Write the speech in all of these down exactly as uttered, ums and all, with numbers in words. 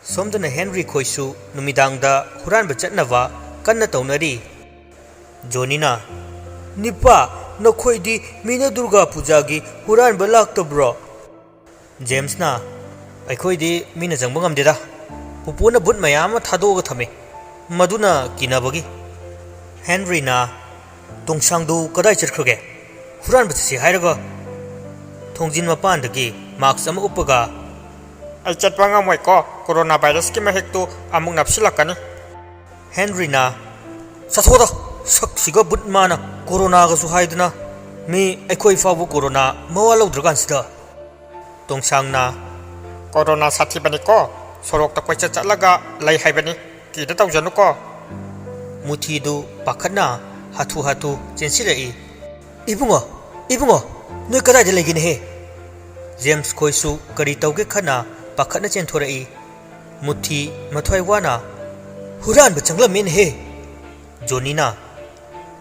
ꯁꯣꯝꯗꯅ Henry ꯈꯣꯏꯁꯨ ꯅꯨꯃꯤꯗꯥꯡꯗ ꯍꯨꯔꯥꯟꯕ ꯆꯠꯅꯕ ꯀꯟꯅ ꯇꯧꯅꯔꯤ꯫ ꯖꯣꯅꯤꯅ, "ꯅꯤꯄꯥ, ꯅꯈꯣꯏꯗꯤ ꯃꯤꯅ ꯗꯨꯔꯒꯥ ꯄꯨꯖꯥꯒꯤ ꯍꯨꯔꯥꯟꯕ ꯂꯥꯛꯇꯕ꯭ꯔꯣ?" ꯖꯦꯝꯁꯅ, "ꯑꯩꯈꯣꯏꯗꯤ ꯃꯤꯅ ꯆꯪꯕ ꯉꯝꯗꯦꯗ꯫ ꯄꯨꯄꯨꯅ ꯚꯨꯠ ꯃꯌꯥꯝ ꯑꯃ ꯊꯥꯗꯣꯛꯑꯒ ꯊꯝꯃꯤ꯫ ꯃꯗꯨꯅ ꯀꯤꯅꯕꯒꯤ꯫" ꯍꯦꯟꯔꯤꯅ, "ꯇꯣꯡꯁꯥꯡꯗꯨ ꯀꯗꯥꯏ ꯆꯠꯈ꯭ꯔꯒꯦ? ꯍꯨꯔꯥꯟꯕ ꯆꯠꯁꯤ ꯍꯥꯏꯔꯒ?" ꯊꯣꯡꯖꯤꯟ ꯃꯄꯥꯟꯗꯒꯤ ꯃꯥꯛꯁ ꯑꯃ ꯎꯞꯄꯒ, "ꯑꯩ ꯆꯠꯄ ꯉꯝꯃꯣꯏꯀꯣ, ꯀꯣꯔꯣꯅꯥ ꯚꯥꯏꯔꯁꯀꯤ ꯃꯍꯤꯛꯇꯨ ꯑꯃꯨꯛ ꯅꯞꯁꯤꯜꯂꯛꯀꯅꯤ꯫" ꯍꯦꯟꯔꯤꯅ, "ꯆꯠꯊꯣꯛꯑꯣꯗ, ꯁꯛꯁꯤꯒ ꯚꯨꯠ ꯃꯥꯅ ꯀꯣꯔꯣꯅꯥꯒꯁꯨ ꯍꯥꯏꯗꯅ, ꯃꯤ ꯑꯩꯈꯣꯏ ꯐꯥꯎꯕ ꯀꯣꯔꯣꯅꯥ ꯃꯋꯥ ꯂꯧꯗ꯭ꯔꯀꯥꯟꯁꯤꯗ꯫" ꯇꯣꯡꯁꯥꯡꯅ, "ꯀꯣꯔꯣꯅꯥ ꯁꯥꯊꯤꯕꯅꯤꯀꯣ, ꯁꯣꯔꯣꯛꯇ ꯀꯣꯏꯆꯠ ꯆꯠꯂꯒ ꯂꯩ ꯍꯥꯏꯕꯅꯤ, ꯀꯤꯗ ꯇꯧꯖꯅꯨꯀꯣ꯫" ꯃꯨꯊꯤꯗꯨ ꯄꯥꯈꯠꯅ ꯍꯥꯊꯨ ꯍꯥꯊꯨ ꯆꯦꯟꯁꯤꯜꯂꯛꯏ꯫ "ꯏꯕꯨꯡꯉꯣ, ꯏꯕꯨꯡꯉꯣ, ꯅꯣꯏ ꯀꯗꯥꯏꯗ ꯂꯩꯒꯦꯅꯦꯍꯦ?" ꯖꯦꯝꯁ ꯈꯣꯏꯁꯨ ꯀꯔꯤ ꯇꯧꯒꯦ ꯈꯟꯅ ꯄꯥꯈꯠꯅ ꯆꯦꯟꯊꯣꯔꯛꯏ꯫ ꯃꯨꯊꯤ ꯃꯊ꯭ꯋꯥꯏ ꯋꯥꯅ, "ꯍꯨꯔꯥꯟꯕ ꯆꯪꯂꯝꯃꯦꯅꯦꯍꯦ!" ꯖꯣꯅꯤꯅ,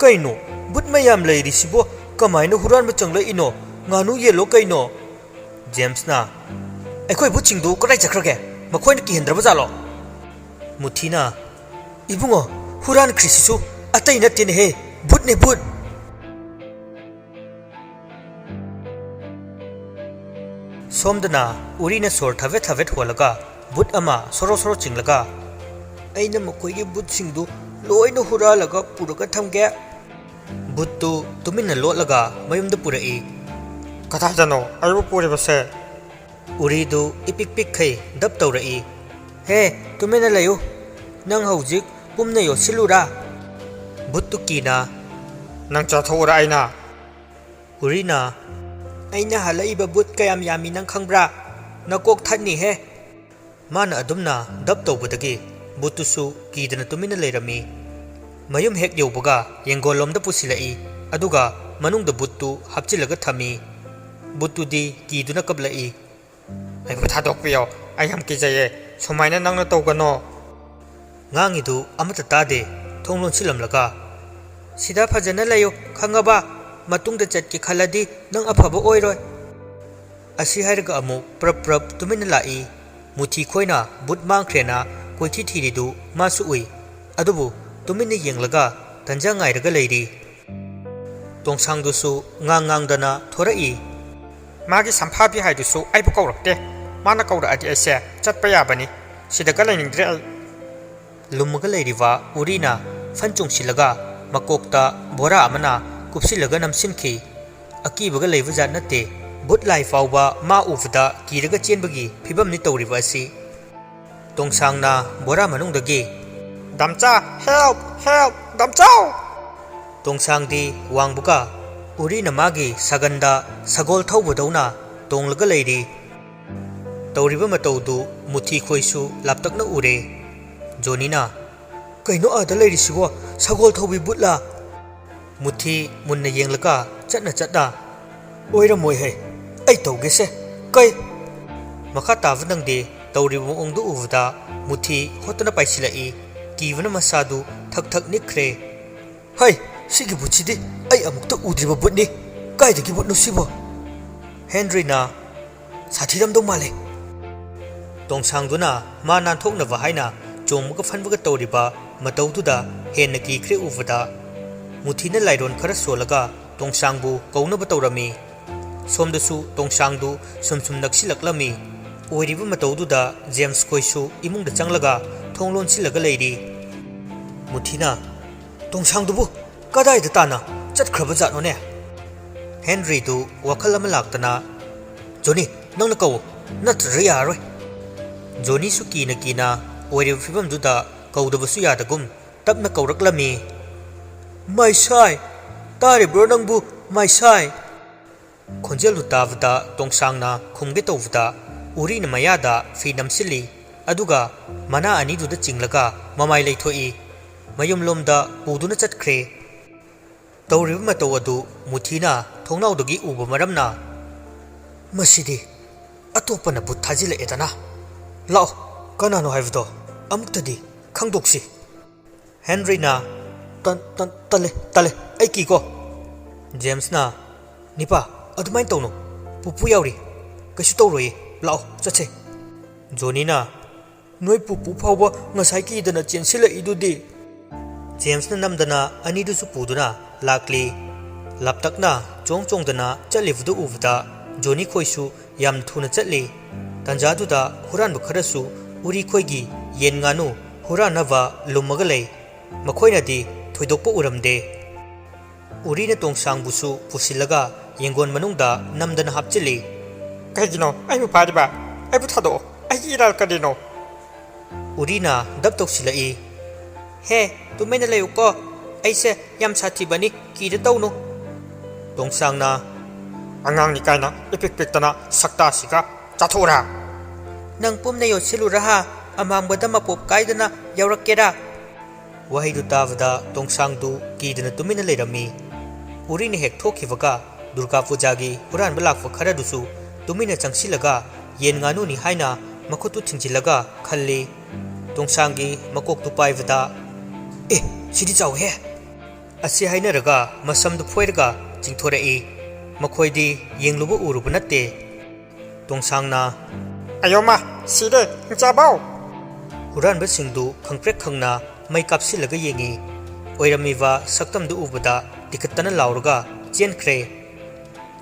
"ꯀꯩꯅꯣ, ꯚꯨꯠ ꯃꯌꯥꯝ ꯂꯩꯔꯤꯁꯤꯕꯣ, ꯀꯃꯥꯏꯅ ꯍꯨꯔꯥꯟꯕ ꯆꯪꯂꯛꯏꯅꯣ? ꯉꯥꯅꯨ ꯌꯦꯜꯂꯣ ꯀꯩꯅꯣ?" ꯖꯦꯝꯁꯅ, "ꯑꯩꯈꯣꯏ ꯚꯨꯠꯁꯤꯡꯗꯨ ꯀꯗꯥꯏ ꯆꯠꯈ꯭ꯔꯒꯦ? ꯃꯈꯣꯏꯅ ꯀꯤꯍꯟꯗ꯭ꯔꯕ ꯖꯥꯠꯂꯣ?" ꯃꯨꯊꯤꯅ, "ꯏꯕꯨꯡꯉꯣ, ꯍꯨꯔꯥꯟꯈ꯭ꯔꯤꯁꯤꯁꯨ ꯑꯇꯩ ꯅꯠꯇꯦꯅꯦꯍꯦ, ꯚꯨꯠꯅꯦ, ꯚꯨꯠ!" ꯁꯣꯝꯗꯅ ꯎꯔꯤꯅ ꯁꯣꯔ ꯊꯕꯦꯠ ꯊꯕꯦꯠ ꯍꯣꯜꯂꯒ ꯚꯨꯠ ꯑꯃ ꯁꯣꯔꯣ ꯁꯣꯔꯣ ꯆꯤꯡꯂꯒ, "ꯑꯩꯅ ꯃꯈꯣꯏꯒꯤ ꯚꯨꯠꯁꯤꯡꯗꯨ ꯂꯣꯏꯅ ꯍꯨꯔꯥꯜꯂꯒ ꯄꯨꯔꯒ ꯊꯝꯒꯦ꯫" ꯚꯨꯠꯇꯨ ꯇꯨꯃꯤꯟꯅ ꯂꯣꯠꯂꯒ ꯃꯌꯨꯝꯗ ꯄꯨꯔꯛꯏ꯫ "ꯀꯗꯥꯏꯗꯅꯣ ꯑꯩꯕꯨ ꯄꯨꯔꯤꯕꯁꯦ?" ꯎꯔꯤꯗꯨ ꯏꯄꯤꯛ ꯄꯤꯛꯈꯩ ꯗꯞ ꯇꯧꯔꯛꯏ꯫ "ꯍꯦ, ꯇꯨꯃꯤꯟꯅ ꯂꯩꯌꯨ꯫ ꯅꯪ ꯍꯧꯖꯤꯛ ꯄꯨꯝꯅ ꯌꯣꯠꯁꯤꯜꯂꯨꯔꯥ?" ꯚꯨꯠꯇꯨ ꯀꯤꯅ, "ꯅꯪ ꯆꯥꯊꯣꯛꯎꯔꯥ ꯑꯩꯅ?" ꯎꯔꯤꯅ, "ꯑꯩꯅ ꯍꯜꯂꯛꯏꯕ ꯚꯨꯠ ꯀꯌꯥꯝ ꯌꯥꯝꯃꯤ ꯅꯪ ꯈꯪꯕ꯭ꯔꯥ? ꯅꯀꯣꯛ ꯊꯠꯅꯤꯍꯦ!" ꯃꯥꯅ ꯑꯗꯨꯝꯅ ꯗꯞ ꯇꯧꯕꯗꯒꯤ ꯚꯨꯠꯇꯨꯁꯨ ꯀꯤꯗꯅ ꯇꯨꯃꯤꯟꯅ ꯂꯩꯔꯝꯃꯤ꯫ ꯃꯌꯨꯝ ꯍꯦꯛ ꯌꯧꯕꯒ ꯌꯦꯡꯒꯣꯜꯂꯣꯝꯗ ꯄꯨꯁꯤꯜꯂꯛꯏ, ꯑꯗꯨꯒ ꯃꯅꯨꯡꯗ ꯚꯨꯠꯇꯨ ꯍꯥꯞꯆꯤꯜꯂꯒ ꯊꯝꯃꯤ꯫ ꯚꯨꯠꯇꯨꯗꯤ ꯀꯤꯗꯨꯅ ꯀꯞꯂꯛꯏ꯫ "ꯑꯩꯕꯨ ꯊꯥꯗꯣꯛꯄꯤꯌꯣ, ꯑꯩ ꯌꯥꯝ ꯀꯤꯖꯩꯌꯦ, ꯁꯨꯃꯥꯏꯅ ꯅꯪꯅ ꯇꯧꯒꯅꯣ!" ꯉꯥꯡꯉꯤꯗꯨ ꯑꯃꯠꯇ ꯇꯥꯗꯦ꯫ ꯊꯣꯡ ꯂꯣꯟꯁꯤꯜꯂꯝꯂꯒ, "ꯁꯤꯗ ꯐꯖꯅ ꯂꯩꯌꯨ, ꯈꯪꯉꯕ? ꯃꯇꯨꯡꯗ ꯆꯠꯀꯦ ꯈꯜꯂꯗꯤ ꯅꯪ ꯑꯐꯕ ꯑꯣꯏꯔꯣꯏ꯫" ꯑꯁꯤ ꯍꯥꯏꯔꯒ ꯑꯃꯨꯛ ꯄ꯭ꯔꯞ ꯄ꯭ꯔꯞ ꯇꯨꯃꯤꯟꯅ ꯂꯥꯛꯏ꯫ ꯃꯨꯊꯤ ꯈꯣꯏꯅ ꯕꯨꯠ ꯃꯥꯡꯈ꯭ꯔꯦꯅ ꯀꯣꯏꯊꯤ ꯊꯤꯔꯤꯗꯨ ꯃꯥꯁꯨ ꯎꯏ꯫ ꯑꯗꯨꯕꯨ ꯇꯨꯃꯤꯟꯅ ꯌꯦꯡꯂꯒ ꯇꯟꯖꯥ ꯉꯥꯏꯔꯒ ꯂꯩꯔꯤ꯫ ꯇꯣꯡꯁꯥꯡꯗꯨꯁꯨ ꯉꯥꯡ ꯉꯥꯡꯗꯅ ꯊꯣꯔꯛꯏ꯫ "ꯃꯥꯒꯤ ꯁꯝꯐꯥꯕꯤ ꯍꯥꯏꯗꯨꯁꯨ ꯑꯩꯕꯨ ꯀꯧꯔꯛꯇꯦ꯫ ꯃꯥꯅ ꯀꯧꯔꯛꯑꯗꯤ ꯑꯩꯁꯦ ꯆꯠꯄ ꯌꯥꯕꯅꯤ꯫ ꯁꯤꯗꯒ ꯂꯩꯅꯤꯡꯗ꯭ꯔꯦ ꯑꯩ꯫" ꯂꯨꯝꯃꯒ ꯂꯩꯔꯤꯕ ꯎꯔꯤꯅ ꯐꯟ ꯆꯣꯡꯁꯤꯜꯂꯒ ꯃꯀꯣꯛꯇ ꯕꯣꯔꯥ ꯑꯃꯅ ꯀꯨꯞꯁꯤꯜꯂꯒ ꯅꯝꯁꯤꯟꯈꯤ꯫ ꯑꯀꯤꯕꯒ ꯂꯩꯕ ꯖꯥꯠ ꯅꯠꯇꯦ꯫ ꯕꯨꯠ ꯂꯥꯏ ꯐꯥꯎꯕ ꯃꯥ ꯎꯕꯗ ꯀꯤꯔꯒ ꯆꯦꯟꯕꯒꯤ ꯐꯤꯕꯝꯅꯤ ꯇꯧꯔꯤꯕ ꯑꯁꯤ꯫ ꯇꯣꯡꯁꯥꯡꯅ ꯕꯣꯔꯥ ꯃꯅꯨꯡꯗꯒꯤ, "ꯗꯥꯝꯆꯥ, help, help, ꯗꯥꯝꯆꯥꯎ!" ꯇꯣꯡꯁꯥꯡꯗꯤ ꯋꯥꯡꯕꯒ ꯎꯔꯤꯅ ꯃꯥꯒꯤ ꯁꯒꯟꯗ ꯁꯒꯣꯜ ꯊꯧꯕꯗꯧꯅ ꯇꯣꯡꯂꯒ ꯂꯩꯔꯤ꯫ ꯇꯧꯔꯤꯕ ꯃꯇꯧꯗꯨ ꯃꯨꯊꯤ ꯈꯣꯏꯁꯨ ꯂꯥꯞꯇꯛꯅ ꯎꯔꯦ꯫ ꯖꯣꯅꯤꯅ, "ꯀꯩꯅꯣ ꯑꯥꯗ ꯂꯩꯔꯤꯁꯤꯕꯣ? ꯁꯒꯣꯜ ꯊꯧꯕꯤ ꯕꯨꯠꯂꯥ?" ꯃꯨꯊꯤ ꯃꯨꯟꯅ ꯌꯦꯡꯂꯒ ꯆꯠꯅ ꯆꯠꯅ, "ꯑꯣꯏꯔꯝꯃꯣꯏꯍꯦ, ꯑꯩ ꯇꯧꯒꯦꯁꯦ꯫ ꯀꯩ?" ꯃꯈꯥ ꯇꯥꯕ ꯅꯪꯗꯦ꯫ ꯇꯧꯔꯤꯕ ꯃꯑꯣꯡꯗꯨ ꯎꯕꯗ ꯃꯨꯊꯤ ꯍꯣꯠꯇꯅ ꯄꯥꯏꯁꯤꯜꯂꯛꯏ꯫ ꯀꯤꯕꯅ ꯃꯁꯥꯗꯨ ꯊꯛ ꯊꯛ ꯅꯤꯛꯈ꯭ꯔꯦ꯫ "ꯍꯩ, ꯁꯤꯒꯤ ꯕꯨꯠꯁꯤꯗꯤ ꯑꯩ ꯑꯃꯨꯛꯇ ꯎꯗ꯭ꯔꯤꯕ ꯕꯨꯠꯅꯤ꯫ ꯀꯥꯏꯗꯒꯤ ꯕꯨꯠꯅꯣ ꯁꯤꯕꯣ?" ꯍꯦꯟꯔꯤꯅ, "ꯁꯥꯊꯤꯔꯝꯗꯧ ꯃꯥꯜꯂꯦ꯫" ꯇꯣꯡꯁꯥꯡꯗꯨꯅ ꯃꯥ ꯅꯥꯟꯊꯣꯛꯅꯕ ꯍꯥꯏꯅ ꯆꯣꯡꯕꯒ ꯐꯟꯕꯒ ꯇꯧꯔꯤꯕ ꯃꯇꯧꯗꯨꯗ ꯍꯦꯟꯅ ꯀꯤꯈ꯭ꯔꯦ ꯎꯕꯗ꯫ ꯃꯨꯊꯤꯅ ꯂꯥꯏꯔꯣꯟ ꯈꯔ ꯁꯣꯜꯂꯒ ꯇꯣꯡꯁꯥꯡꯕꯨ ꯀꯧꯅꯕ ꯇꯧꯔꯝꯃꯤ꯫ ꯁꯣꯝꯗꯁꯨ ꯇꯣꯡꯁꯥꯡꯗꯨ ꯁꯨꯝ ꯁꯨꯝ ꯅꯛꯁꯤꯜꯂꯛꯂꯝꯃꯤ꯫ ꯑꯣꯏꯔꯤꯕ ꯃꯇꯧꯗꯨꯗ ꯖꯦꯝꯁ ꯈꯣꯏꯁꯨ ꯏꯃꯨꯡꯗ ꯆꯪꯂꯒ ꯊꯣꯡ ꯂꯣꯟꯁꯤꯜꯂꯒ ꯂꯩꯔꯤ꯫ ꯃꯨꯊꯤꯅ, "ꯇꯣꯡꯁꯥꯡꯗꯨꯕꯨ ꯀꯗꯥꯏꯗ ꯇꯥꯅ ꯆꯠꯈ꯭ꯔꯕ ꯖꯥꯠꯅꯣꯅꯦ?" ꯍꯦꯟꯔꯤꯗꯨ ꯋꯥꯈꯜ ꯑꯃ ꯂꯥꯛꯇꯅ, "ꯖꯣꯅꯤ, ꯅꯪꯅ ꯀꯧ, ꯅꯠꯇ꯭ꯔꯗꯤ ꯌꯥꯔꯔꯣꯏ꯫" ꯖꯣꯅꯤꯁꯨ ꯀꯤꯅ ꯀꯤꯅ ꯑꯣꯏꯔꯤꯕ ꯐꯤꯕꯝꯗꯨꯗ ꯀꯧꯗꯕꯁꯨ ꯌꯥꯗꯒꯨꯝ ꯇꯞꯅ ꯀꯧꯔꯛꯂꯝꯃꯤ꯫ "ꯃꯥꯏꯁꯥꯏ! ꯇꯥꯔꯤꯕ꯭ꯔꯣ ꯅꯪꯕꯨ, ꯃꯥꯏꯁꯥꯏ?" ꯈꯣꯟꯖꯦꯜꯗꯨ ꯇꯥꯕꯗ ꯇꯣꯡꯁꯥꯡꯅ ꯈꯨꯝꯒꯦ ꯇꯧꯕꯗ ꯎꯔꯤꯅ ꯃꯌꯥꯗ ꯐꯤ ꯅꯝꯁꯤꯜꯂꯤ꯫ ꯑꯗꯨꯒ ꯃꯅꯥ ꯑꯅꯤꯗꯨꯗ ꯆꯤꯡꯂꯒ ꯃꯃꯥꯏ ꯂꯩꯊꯣꯛꯏ꯫ ꯃꯌꯨꯝꯂꯣꯝꯗ ꯄꯨꯗꯨꯅ ꯆꯠꯈ꯭ꯔꯦ꯫ ꯇꯧꯔꯤꯕ ꯃꯇꯧ ꯑꯗꯨ ꯃꯨꯊꯤꯅ ꯊꯣꯡꯅꯥꯎꯗꯒꯤ ꯎꯕ ꯃꯔꯝꯅ, "ꯃꯁꯤꯗꯤ ꯑꯇꯣꯞꯄꯅ ꯕꯨꯠ ꯊꯥꯖꯤꯜꯂꯛꯑꯦꯗꯅ꯫ ꯂꯥꯛꯑꯣ, ꯀꯅꯥꯅꯣ ꯍꯥꯏꯕꯗꯣ ꯑꯃꯨꯛꯇꯗꯤ ꯈꯪꯗꯣꯛꯁꯤ꯫" ꯍꯦꯟꯔꯤꯅ, "ꯇꯟ-, ꯇꯟ-, ꯇꯜꯂꯦ, ꯇꯜꯂꯦ, ꯑꯩ ꯀꯤꯀꯣ꯫" ꯖꯦꯝꯁꯅ, "ꯅꯤꯄꯥ, ꯑꯗꯨꯃꯥꯏꯅ ꯇꯧꯅꯨ꯫ ꯄꯨꯄꯨ ꯌꯥꯎꯔꯤ꯫ ꯀꯩꯁꯨ ꯇꯧꯔꯣꯏꯌꯦ꯫ ꯂꯥꯛꯑꯣ, ꯆꯠꯁꯦ꯫" ꯖꯣꯅꯤꯅ, "ꯅꯣꯏ ꯄꯨꯄꯨ ꯐꯥꯎꯕ ꯉꯁꯥꯏ ꯀꯤꯗꯅ ꯆꯦꯟꯁꯤꯜꯂꯛꯏꯗꯨꯗꯤ?" ꯖꯦꯝꯁꯅ ꯅꯝꯗꯅ ꯑꯅꯤꯗꯨꯁꯨ ꯄꯨꯗꯨꯅ ꯂꯥꯛꯂꯤ꯫ ꯂꯥꯞꯇꯛꯅ ꯆꯣꯡ ꯆꯣꯡꯗꯅ ꯆꯠꯂꯤꯕꯗꯨ ꯎꯕꯗ ꯖꯣꯅꯤ ꯈꯣꯏꯁꯨ ꯌꯥꯝ ꯊꯨꯅ ꯆꯠꯂꯤ꯫ ꯇꯟꯖꯥꯗꯨꯗ ꯍꯨꯔꯥꯟꯕ ꯈꯔꯁꯨ ꯎꯔꯤ ꯈꯣꯏꯒꯤ ꯌꯦꯟ ꯉꯥꯅꯨ ꯍꯨꯔꯥꯟꯅꯕ ꯂꯨꯝꯃꯒ ꯂꯩ꯫ ꯃꯈꯣꯏꯅꯗꯤ ꯊꯣꯏꯗꯣꯛꯄ ꯎꯔꯝꯗꯦ꯫ ꯎꯔꯤꯅ ꯇꯣꯡꯁꯥꯡꯕꯨꯁꯨ ꯄꯨꯁꯤꯜꯂꯒ ꯌꯦꯡꯒꯣꯟ ꯃꯅꯨꯡꯗ ꯅꯝꯗꯅ ꯍꯥꯞꯆꯤꯜꯂꯤ꯫ "ꯀꯩꯒꯤꯅꯣ ꯑꯩꯕꯨ ꯐꯥꯔꯤꯕ? ꯑꯩꯕꯨ ꯊꯥꯗꯣꯛꯑꯣ, ꯑꯩꯒꯤ ꯏꯔꯥꯜ ꯀꯔꯤꯅꯣ?" ꯎꯔꯤꯅ ꯗꯞ ꯇꯧꯁꯤꯜꯂꯛꯏ꯫ "ꯍꯦ, ꯇꯨꯃꯤꯟꯅ ꯂꯩꯌꯨꯀꯣ, ꯑꯩꯁꯦ ꯌꯥꯝ ꯁꯥꯊꯤꯕꯅꯤ, ꯀꯤꯗ ꯇꯧꯅꯨ꯫" ꯇꯣꯡꯁꯥꯡꯅ, "ꯑꯉꯥꯡꯅꯤ ꯀꯥꯏꯅ ꯏꯄꯤꯛ ꯄꯤꯛꯇꯅ ꯁꯛꯇꯥꯁꯤꯒ, ꯆꯥꯊꯣꯛꯎꯔꯥ?" "ꯅꯪ ꯄꯨꯝꯅ ꯌꯣꯠꯁꯤꯜꯂꯨꯔꯥ ꯍꯥ? ꯑꯃꯥꯡꯕꯗ ꯃꯄꯣꯞ ꯀꯥꯏꯗꯅ ꯌꯥꯎꯔꯛꯀꯦꯔꯥ?" ꯋꯥꯍꯩꯗꯨ ꯇꯥꯕꯗ ꯇꯣꯡꯁꯥꯡꯗꯨ ꯀꯤꯗꯅ ꯇꯨꯃꯤꯟꯅ ꯂꯩꯔꯝꯃꯤ꯫ ꯎꯔꯤꯅ ꯍꯦꯛ ꯊꯣꯛꯈꯤꯕꯒ ꯗꯨꯔꯒꯥ ꯄꯨꯖꯥꯒꯤ ꯍꯨꯔꯥꯟꯕ ꯂꯥꯛꯄ ꯈꯔꯗꯨꯁꯨ ꯇꯨꯃꯤꯟꯅ ꯆꯪꯁꯤꯜꯂꯒ ꯌꯦꯟ ꯉꯥꯅꯨꯅꯤ ꯍꯥꯏꯅ ꯃꯈꯨꯠꯇꯨ ꯊꯤꯡꯖꯤꯜꯂꯒ ꯈꯜꯂꯤ꯫ ꯇꯣꯡꯁꯥꯡꯒꯤ ꯃꯀꯣꯛꯇꯨ ꯄꯥꯏꯕꯗ, "ꯑꯦ, ꯁꯤꯗꯤ ꯆꯥꯎꯍꯦ!" ꯑꯁꯤ ꯍꯥꯏꯅꯔꯒ ꯃꯁꯝꯗꯨ ꯐꯣꯏꯔꯒ ꯆꯤꯡꯊꯣꯔꯛꯏ꯫ ꯃꯈꯣꯏꯗꯤ ꯌꯦꯡꯂꯨꯕ ꯎꯔꯨꯕ ꯅꯠꯇꯦ꯫ ꯇꯣꯡꯁꯥꯡꯅ, "ꯑꯌꯣꯃ, ꯁꯤꯔꯦ, ꯍꯤꯡꯆꯥꯕꯧ!" ꯍꯨꯔꯥꯟꯕꯁꯤꯡꯗꯨ ꯈꯪꯄ꯭ꯔꯦꯛ ꯈꯪꯅ ꯃꯩ ꯀꯥꯞꯁꯤꯜꯂꯒ ꯌꯦꯡꯉꯤ꯫ ꯑꯣꯏꯔꯝꯃꯤꯕ ꯁꯛꯇꯝꯗꯨ ꯎꯕꯗ ꯇꯤꯈꯠꯇꯅ ꯂꯥꯎꯔꯒ ꯆꯦꯟꯈ꯭ꯔꯦ꯫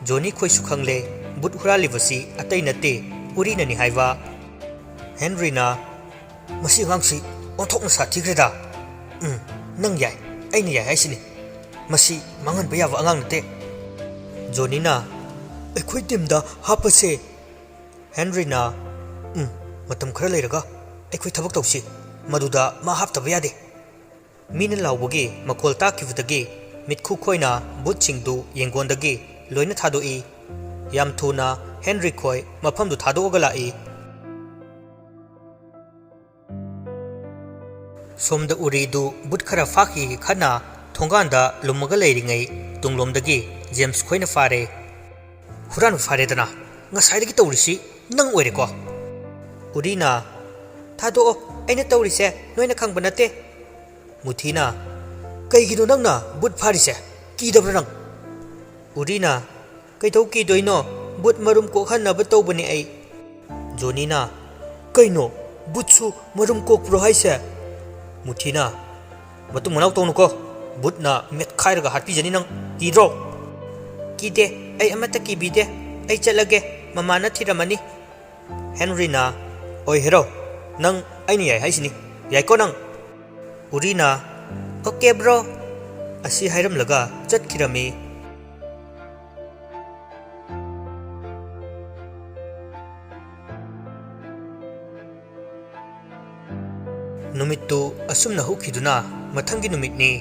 ꯖꯣꯅꯤ ꯈꯣꯏꯁꯨ ꯈꯪꯂꯦ, ꯕꯨꯠ ꯍꯨꯔꯥꯜꯂꯤꯕꯁꯤ ꯑꯇꯩ ꯅꯠꯇꯦ, ꯎꯔꯤꯅꯅꯤ ꯍꯥꯏꯕ꯫ ꯍꯦꯟꯔꯤꯅ, "ꯃꯁꯤ ꯑꯉꯥꯡꯁꯤ ꯑꯣꯟꯊꯣꯛꯅ ꯁꯥꯊꯤꯈ꯭ꯔꯦꯗ꯫ ꯎꯝ, ꯅꯪ ꯌꯥꯏ, ꯑꯩꯅ ꯌꯥꯏ ꯍꯥꯏꯁꯤꯅꯤ꯫ ꯃꯁꯤ ꯃꯥꯡꯍꯟꯕ ꯌꯥꯕ ꯑꯉꯥꯡ ꯅꯠꯇꯦ꯫" ꯖꯣꯅꯤꯅ, "ꯑꯩꯈꯣꯏ ꯇꯤꯝꯗ ꯍꯥꯞꯄꯁꯦ꯫" ꯍꯦꯟꯔꯤꯅ, "ꯎꯝ, ꯃꯇꯝ ꯈꯔ ꯂꯩꯔꯒ ꯑꯩꯈꯣꯏ ꯊꯕꯛ ꯇꯧꯁꯤ꯫ ꯃꯗꯨꯗ ꯃꯥ ꯍꯥꯞꯇꯕ ꯌꯥꯗꯦ꯫" ꯃꯤꯅ ꯂꯥꯎꯕꯒꯤ ꯃꯈꯣꯜ ꯇꯥꯈꯤꯕꯗꯒꯤ ꯃꯤꯠꯈꯨ ꯈꯣꯏꯅ ꯕꯨꯠꯁꯤꯡꯗꯨ ꯌꯦꯡꯒꯣꯟꯗꯒꯤ ꯂꯣꯏꯅ ꯊꯥꯗꯣꯛꯏ꯫ ꯌꯥꯝ ꯊꯨꯅ ꯍꯦꯟꯔꯤ ꯈꯣꯏ ꯃꯐꯝꯗꯨ ꯊꯥꯗꯣꯛꯑꯒ ꯂꯥꯛꯏ꯫ ꯁꯣꯝꯗ ꯎꯔꯤꯗꯨ ꯕꯨꯠ ꯈꯔ ꯐꯥꯈꯤꯒꯦ ꯈꯟꯅ ꯊꯣꯡꯒꯥꯟꯗ ꯂꯨꯝꯃꯒ ꯂꯩꯔꯤꯉꯩ ꯇꯨꯡꯂꯣꯝꯗꯒꯤ ꯖꯦꯝꯁ ꯈꯣꯏꯅ ꯐꯥꯔꯦ꯫ "ꯍꯨꯔꯥꯟꯕ ꯐꯥꯔꯦꯗꯅ, ꯉꯁꯥꯏꯗꯒꯤ ꯇꯧꯔꯤꯁꯤ ꯅꯪ ꯑꯣꯏꯔꯦꯀꯣ?" ꯎꯔꯤꯅ, "ꯊꯥꯗꯣꯛꯑꯣ, ꯑꯩꯅ ꯇꯧꯔꯤꯁꯦ ꯅꯣꯏꯅ ꯈꯪꯕ ꯅꯠꯇꯦ꯫" ꯃꯨꯊꯤꯅ, "ꯀꯩꯒꯤꯅꯣ ꯅꯪꯅ ꯕꯨꯠ ꯐꯥꯔꯤꯁꯦ? ꯀꯤꯗꯕ꯭ꯔꯥ ꯅꯪ?" ꯎꯔꯤꯅ, "ꯀꯩꯗꯧ ꯀꯤꯗꯣꯏꯅꯣ? ꯕꯨꯠ ꯃꯔꯨꯝ ꯀꯣꯛꯍꯟꯅꯕ ꯇꯧꯕꯅꯦ ꯑꯩ꯫" ꯖꯣꯅꯤꯅ, ꯀꯩꯅꯣ? ꯕꯨꯠꯁꯨ ꯃꯔꯨꯝ ꯀꯣꯛꯄ꯭ꯔꯣ ꯍꯥꯏꯁꯦ? ꯃꯨꯊꯤꯅ, "ꯃꯇꯨꯡ ꯃꯅꯥꯎ ꯇꯧꯅꯨꯀꯣ, ꯕꯨꯠꯅ ꯃꯦꯠꯈꯥꯏꯔꯒ ꯍꯥꯠꯄꯤꯖꯅꯤ ꯅꯪ꯫ ꯀꯤꯗ꯭ꯔꯣ?" "ꯀꯤꯗꯦ, ꯑꯩ ꯑꯃꯠꯇ ꯀꯤꯕꯤꯗꯦ꯫ ꯑꯩ ꯆꯠꯂꯒꯦ, ꯃꯃꯥꯅ ꯊꯤꯔꯝꯃꯅꯤ꯫" ꯍꯦꯟꯔꯤꯅ, "ꯑꯣꯏ ꯍꯦꯔꯣ, ꯅꯪ ꯑꯩꯅ ꯌꯥꯏ ꯍꯥꯏꯁꯤꯅꯤ꯫ ꯌꯥꯏꯀꯣ ꯅꯪ?" ꯎꯔꯤꯅ, "ꯑꯣꯀꯦ ꯕ꯭ꯔꯣ" ꯑꯁꯤ ꯍꯥꯏꯔꯝꯂꯒ ꯆꯠꯈꯤꯔꯝꯃꯤ꯫ ꯅꯨꯃꯤꯠꯇꯨ ꯑꯁꯨꯝꯅ ꯍꯧꯈꯤꯗꯨꯅ ꯃꯊꯪꯒꯤ ꯅꯨꯃꯤꯠꯅꯤ꯫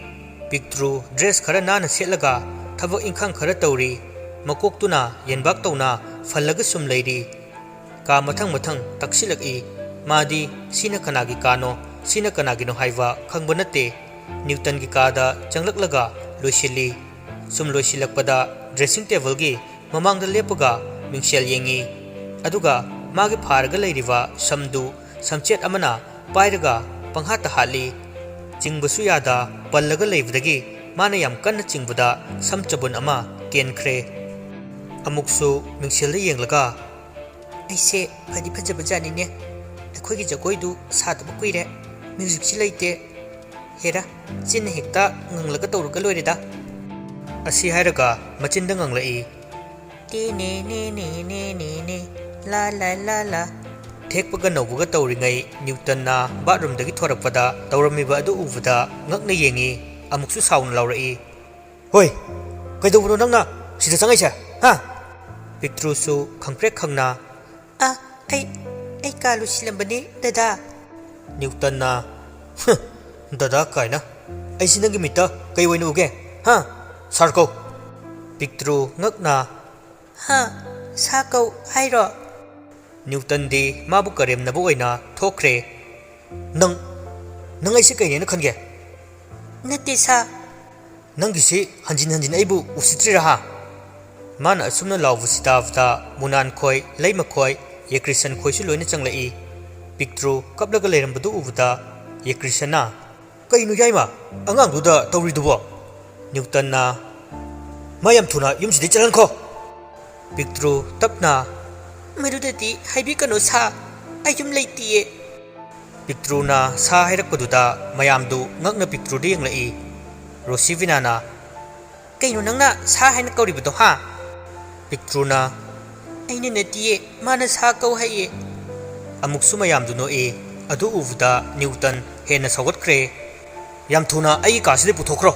ꯄꯤꯛꯇ꯭ꯔꯨ ꯗ꯭ꯔꯦꯁ ꯈꯔ ꯅꯥꯟꯅ ꯁꯦꯠꯂꯒ ꯊꯕꯛ ꯏꯪꯈꯥꯡ ꯈꯔ ꯇꯧꯔꯤ꯫ ꯃꯀꯣꯛꯇꯨꯅ ꯌꯦꯟꯕꯥꯛ ꯇꯧꯅ ꯐꯜꯂꯒ ꯁꯨꯝ ꯂꯩꯔꯤ꯫ ꯀꯥ ꯃꯊꯪ ꯃꯊꯪ ꯇꯛꯁꯤꯜꯂꯛꯏ꯫ ꯃꯥꯗꯤ ꯁꯤꯅ ꯀꯅꯥꯒꯤ ꯀꯥꯅꯣ, ꯁꯤꯅ ꯀꯅꯥꯒꯤꯅꯣ ꯍꯥꯏꯕ ꯈꯪꯕ ꯅꯠꯇꯦ꯫ ꯅ꯭ꯌꯨꯇꯟꯒꯤ ꯀꯥꯗ ꯆꯪꯂꯛꯂꯒ ꯂꯣꯏꯁꯤꯜꯂꯤ꯫ ꯁꯨꯝ ꯂꯣꯏꯁꯤꯜꯂꯛꯄꯗ ꯗ꯭ꯔꯦꯁꯤꯡ ꯇꯦꯕꯜꯒꯤ ꯃꯃꯥꯡꯗ ꯂꯦꯞꯄꯒ ꯃꯤꯡꯁꯦꯜ ꯌꯦꯡꯉꯤ꯫ ꯑꯗꯨꯒ ꯃꯥꯒꯤ ꯐꯥꯔꯒ ꯂꯩꯔꯤꯕ ꯁꯝꯗꯨ ꯁꯝꯆꯦꯠ ꯑꯃꯅ ꯄꯥꯏꯔꯒ ꯄꯪꯍꯥꯠꯇ ꯍꯥꯠꯂꯤ꯫ ꯆꯤꯡꯕꯁꯨ ꯌꯥꯗ ꯄꯜꯂꯒ ꯂꯩꯕꯗꯒꯤ ꯃꯥꯅ ꯌꯥꯝ ꯀꯟꯅ ꯆꯤꯡꯕꯗ ꯁꯝ ꯆꯕꯨꯟ ꯑꯃ ꯀꯦꯟꯈ꯭ꯔꯦ꯫ ꯑꯃꯨꯛꯁꯨ ꯃꯤꯡꯁꯦꯜꯗ ꯌꯦꯡꯂꯒ, "ꯑꯩꯁꯦ ꯐꯗꯤ ꯐꯖꯕ ꯖꯥꯠꯅꯤꯅꯦ꯫ ꯑꯩꯈꯣꯏꯒꯤ ꯖꯒꯣꯏꯗꯨ ꯁꯥꯗꯕ ꯀꯨꯏꯔꯦ꯫ ꯃ꯭ꯌꯨꯖꯤꯛꯁꯤ ꯂꯩꯇꯦ꯫ ꯍꯦꯔꯥ, ꯆꯤꯟꯅ ꯍꯦꯛꯇ ꯉꯪꯂꯒ ꯇꯧꯔꯒ ꯂꯣꯏꯔꯦꯗ꯫" ꯑꯁꯤ ꯍꯥꯏꯔꯒ ꯃꯆꯤꯟꯗ ꯉꯪꯂꯛꯏ꯫ "ꯇꯦ ꯅꯦ ꯅꯦ ꯅꯦ ꯅꯦ ꯅꯦ ꯅꯦ, ꯂꯥ ꯂꯥ ꯂꯥ ꯂꯥ꯫" ꯊꯦꯛꯄꯒ ꯅꯧꯕꯒ ꯇꯧꯔꯤꯉꯩ ꯅ꯭ꯌꯨꯇꯟꯅ ꯕꯥꯠꯔꯨꯝꯗꯒꯤ ꯊꯣꯔꯛꯄꯗ ꯇꯧꯔꯝꯃꯤꯕ ꯑꯗꯨ ꯎꯕꯗ ꯉꯛꯅ ꯌꯦꯡꯉꯤ꯫ ꯑꯃꯨꯛꯁꯨ ꯁꯥꯎꯅ ꯂꯥꯎꯔꯛꯏ꯫ "ꯍꯣꯏ, ꯀꯩꯗꯧꯕꯅꯣ ꯅꯪꯅ ꯁꯤꯗ ꯆꯪꯉꯛꯏꯁꯦ, ꯍꯥ?" ꯄꯤꯛꯇ꯭ꯔꯨꯁꯨ ꯈꯪꯄ꯭ꯔꯦꯛ ꯈꯪꯅ, "ꯑ, ꯑꯩ, ꯑꯩ ꯀꯥ ꯂꯣꯏꯁꯤꯜꯂꯝꯕꯅꯤ, ꯗꯗꯥ꯫" ꯅ꯭ꯌꯨꯇꯟꯅ, "ꯍꯨꯝ, ꯗꯗꯥ ꯀꯥꯏꯅ꯫ ꯑꯩꯁꯤ ꯅꯪꯒꯤ ꯃꯤꯠꯇ ꯀꯩ ꯑꯣꯏꯅ ꯎꯒꯦ? ꯍꯥ? ꯁꯥꯔ ꯀꯧ꯫" ꯄꯤꯛꯇ꯭ꯔꯨ ꯉꯛꯅ, "ꯍꯥ? ꯁꯥ ꯀꯧ ꯍꯥꯏꯔꯣ?" ꯅ꯭ꯌꯨꯇꯟꯗꯤ ꯃꯥꯕꯨ ꯀꯔꯦꯝꯅꯕ ꯑꯣꯏꯅ ꯊꯣꯛꯈ꯭ꯔꯦ꯫ "ꯅꯪ, ꯅꯪ ꯑꯩꯁꯦ ꯀꯩꯅꯦꯅ ꯈꯟꯒꯦ?" "ꯅꯠꯇꯦ ꯁꯥ꯫" "ꯅꯪꯒꯤꯁꯤ ꯍꯟꯖꯤꯟ ꯍꯟꯖꯤꯟ ꯑꯩꯕꯨ ꯎꯁꯤꯠꯇ꯭ꯔꯤꯔꯥ ꯍꯥ?" ꯃꯥꯅ ꯑꯁꯨꯝꯅ ꯂꯥꯎꯕꯁꯤ ꯇꯥꯕꯗ ꯃꯨꯅꯥꯟ ꯈꯣꯏ, ꯂꯩꯃ ꯈꯣꯏ, ꯌꯦꯀ꯭ꯔꯤꯁꯟ ꯈꯣꯏꯁꯨ ꯂꯣꯏꯅ ꯆꯪꯂꯛꯏ꯫ ꯄꯤꯛꯇ꯭ꯔꯨ ꯀꯞꯂꯒ ꯂꯩꯔꯝꯕꯗꯨ ꯎꯕꯗ ꯌꯦꯀ꯭ꯔꯤꯁꯟꯅ, "ꯀꯩꯅꯣ ꯌꯥꯏꯃ? ꯑꯉꯥꯡꯗꯨꯗ ꯇꯧꯔꯤꯗꯨꯕꯣ?" ꯅ꯭ꯌꯨꯇꯟꯅ, "ꯃꯥ ꯌꯥꯝ ꯊꯨꯅ ꯌꯨꯝꯁꯤꯗꯩ ꯆꯠꯍꯟꯈꯣ꯫" ꯄꯤꯛꯇ꯭ꯔꯨ ꯇꯞꯅ, "ꯃꯗꯨꯗꯗꯤ ꯍꯥꯏꯕꯤꯒꯅꯨ ꯁꯥ꯫" "ꯑꯩ ꯌꯨꯝ ꯂꯩꯇꯤꯌꯦ꯫" ꯄꯤꯛꯇ꯭ꯔꯨꯅ ꯁꯥ ꯍꯥꯏꯔꯛꯄꯗꯨꯗ ꯃꯌꯥꯝꯗꯨ ꯉꯛꯅ ꯄꯤꯛꯇ꯭ꯔꯨꯗ ꯌꯦꯡꯂꯛꯏ꯫ ꯔꯣꯁꯤꯕꯤꯅꯥꯅ, "ꯀꯩꯅꯣ ꯅꯪꯅ ꯁꯥ ꯍꯥꯏꯅ ꯀꯧꯔꯤꯕꯗꯣ, ꯍꯥ?" ꯄꯤꯛꯇ꯭ꯔꯨꯅ, "ꯑꯩꯅ ꯅꯠꯇꯤꯌꯦ, ꯃꯥꯅ ꯁꯥ ꯀꯧ ꯍꯥꯏꯌꯦ꯫" ꯑꯃꯨꯛꯁꯨ ꯃꯌꯥꯝꯗꯨ ꯅꯣꯛꯏ꯫ ꯑꯗꯨ ꯎꯕꯗ ꯅ꯭ꯌꯨꯇꯟ ꯍꯦꯟꯅ ꯁꯧꯒꯠꯈ꯭ꯔꯦ꯫ "ꯌꯥꯝ ꯊꯨꯅ ꯑꯩꯒꯤ ꯀꯥꯁꯤꯗ ꯄꯨꯊꯣꯛꯈ꯭ꯔꯣ!"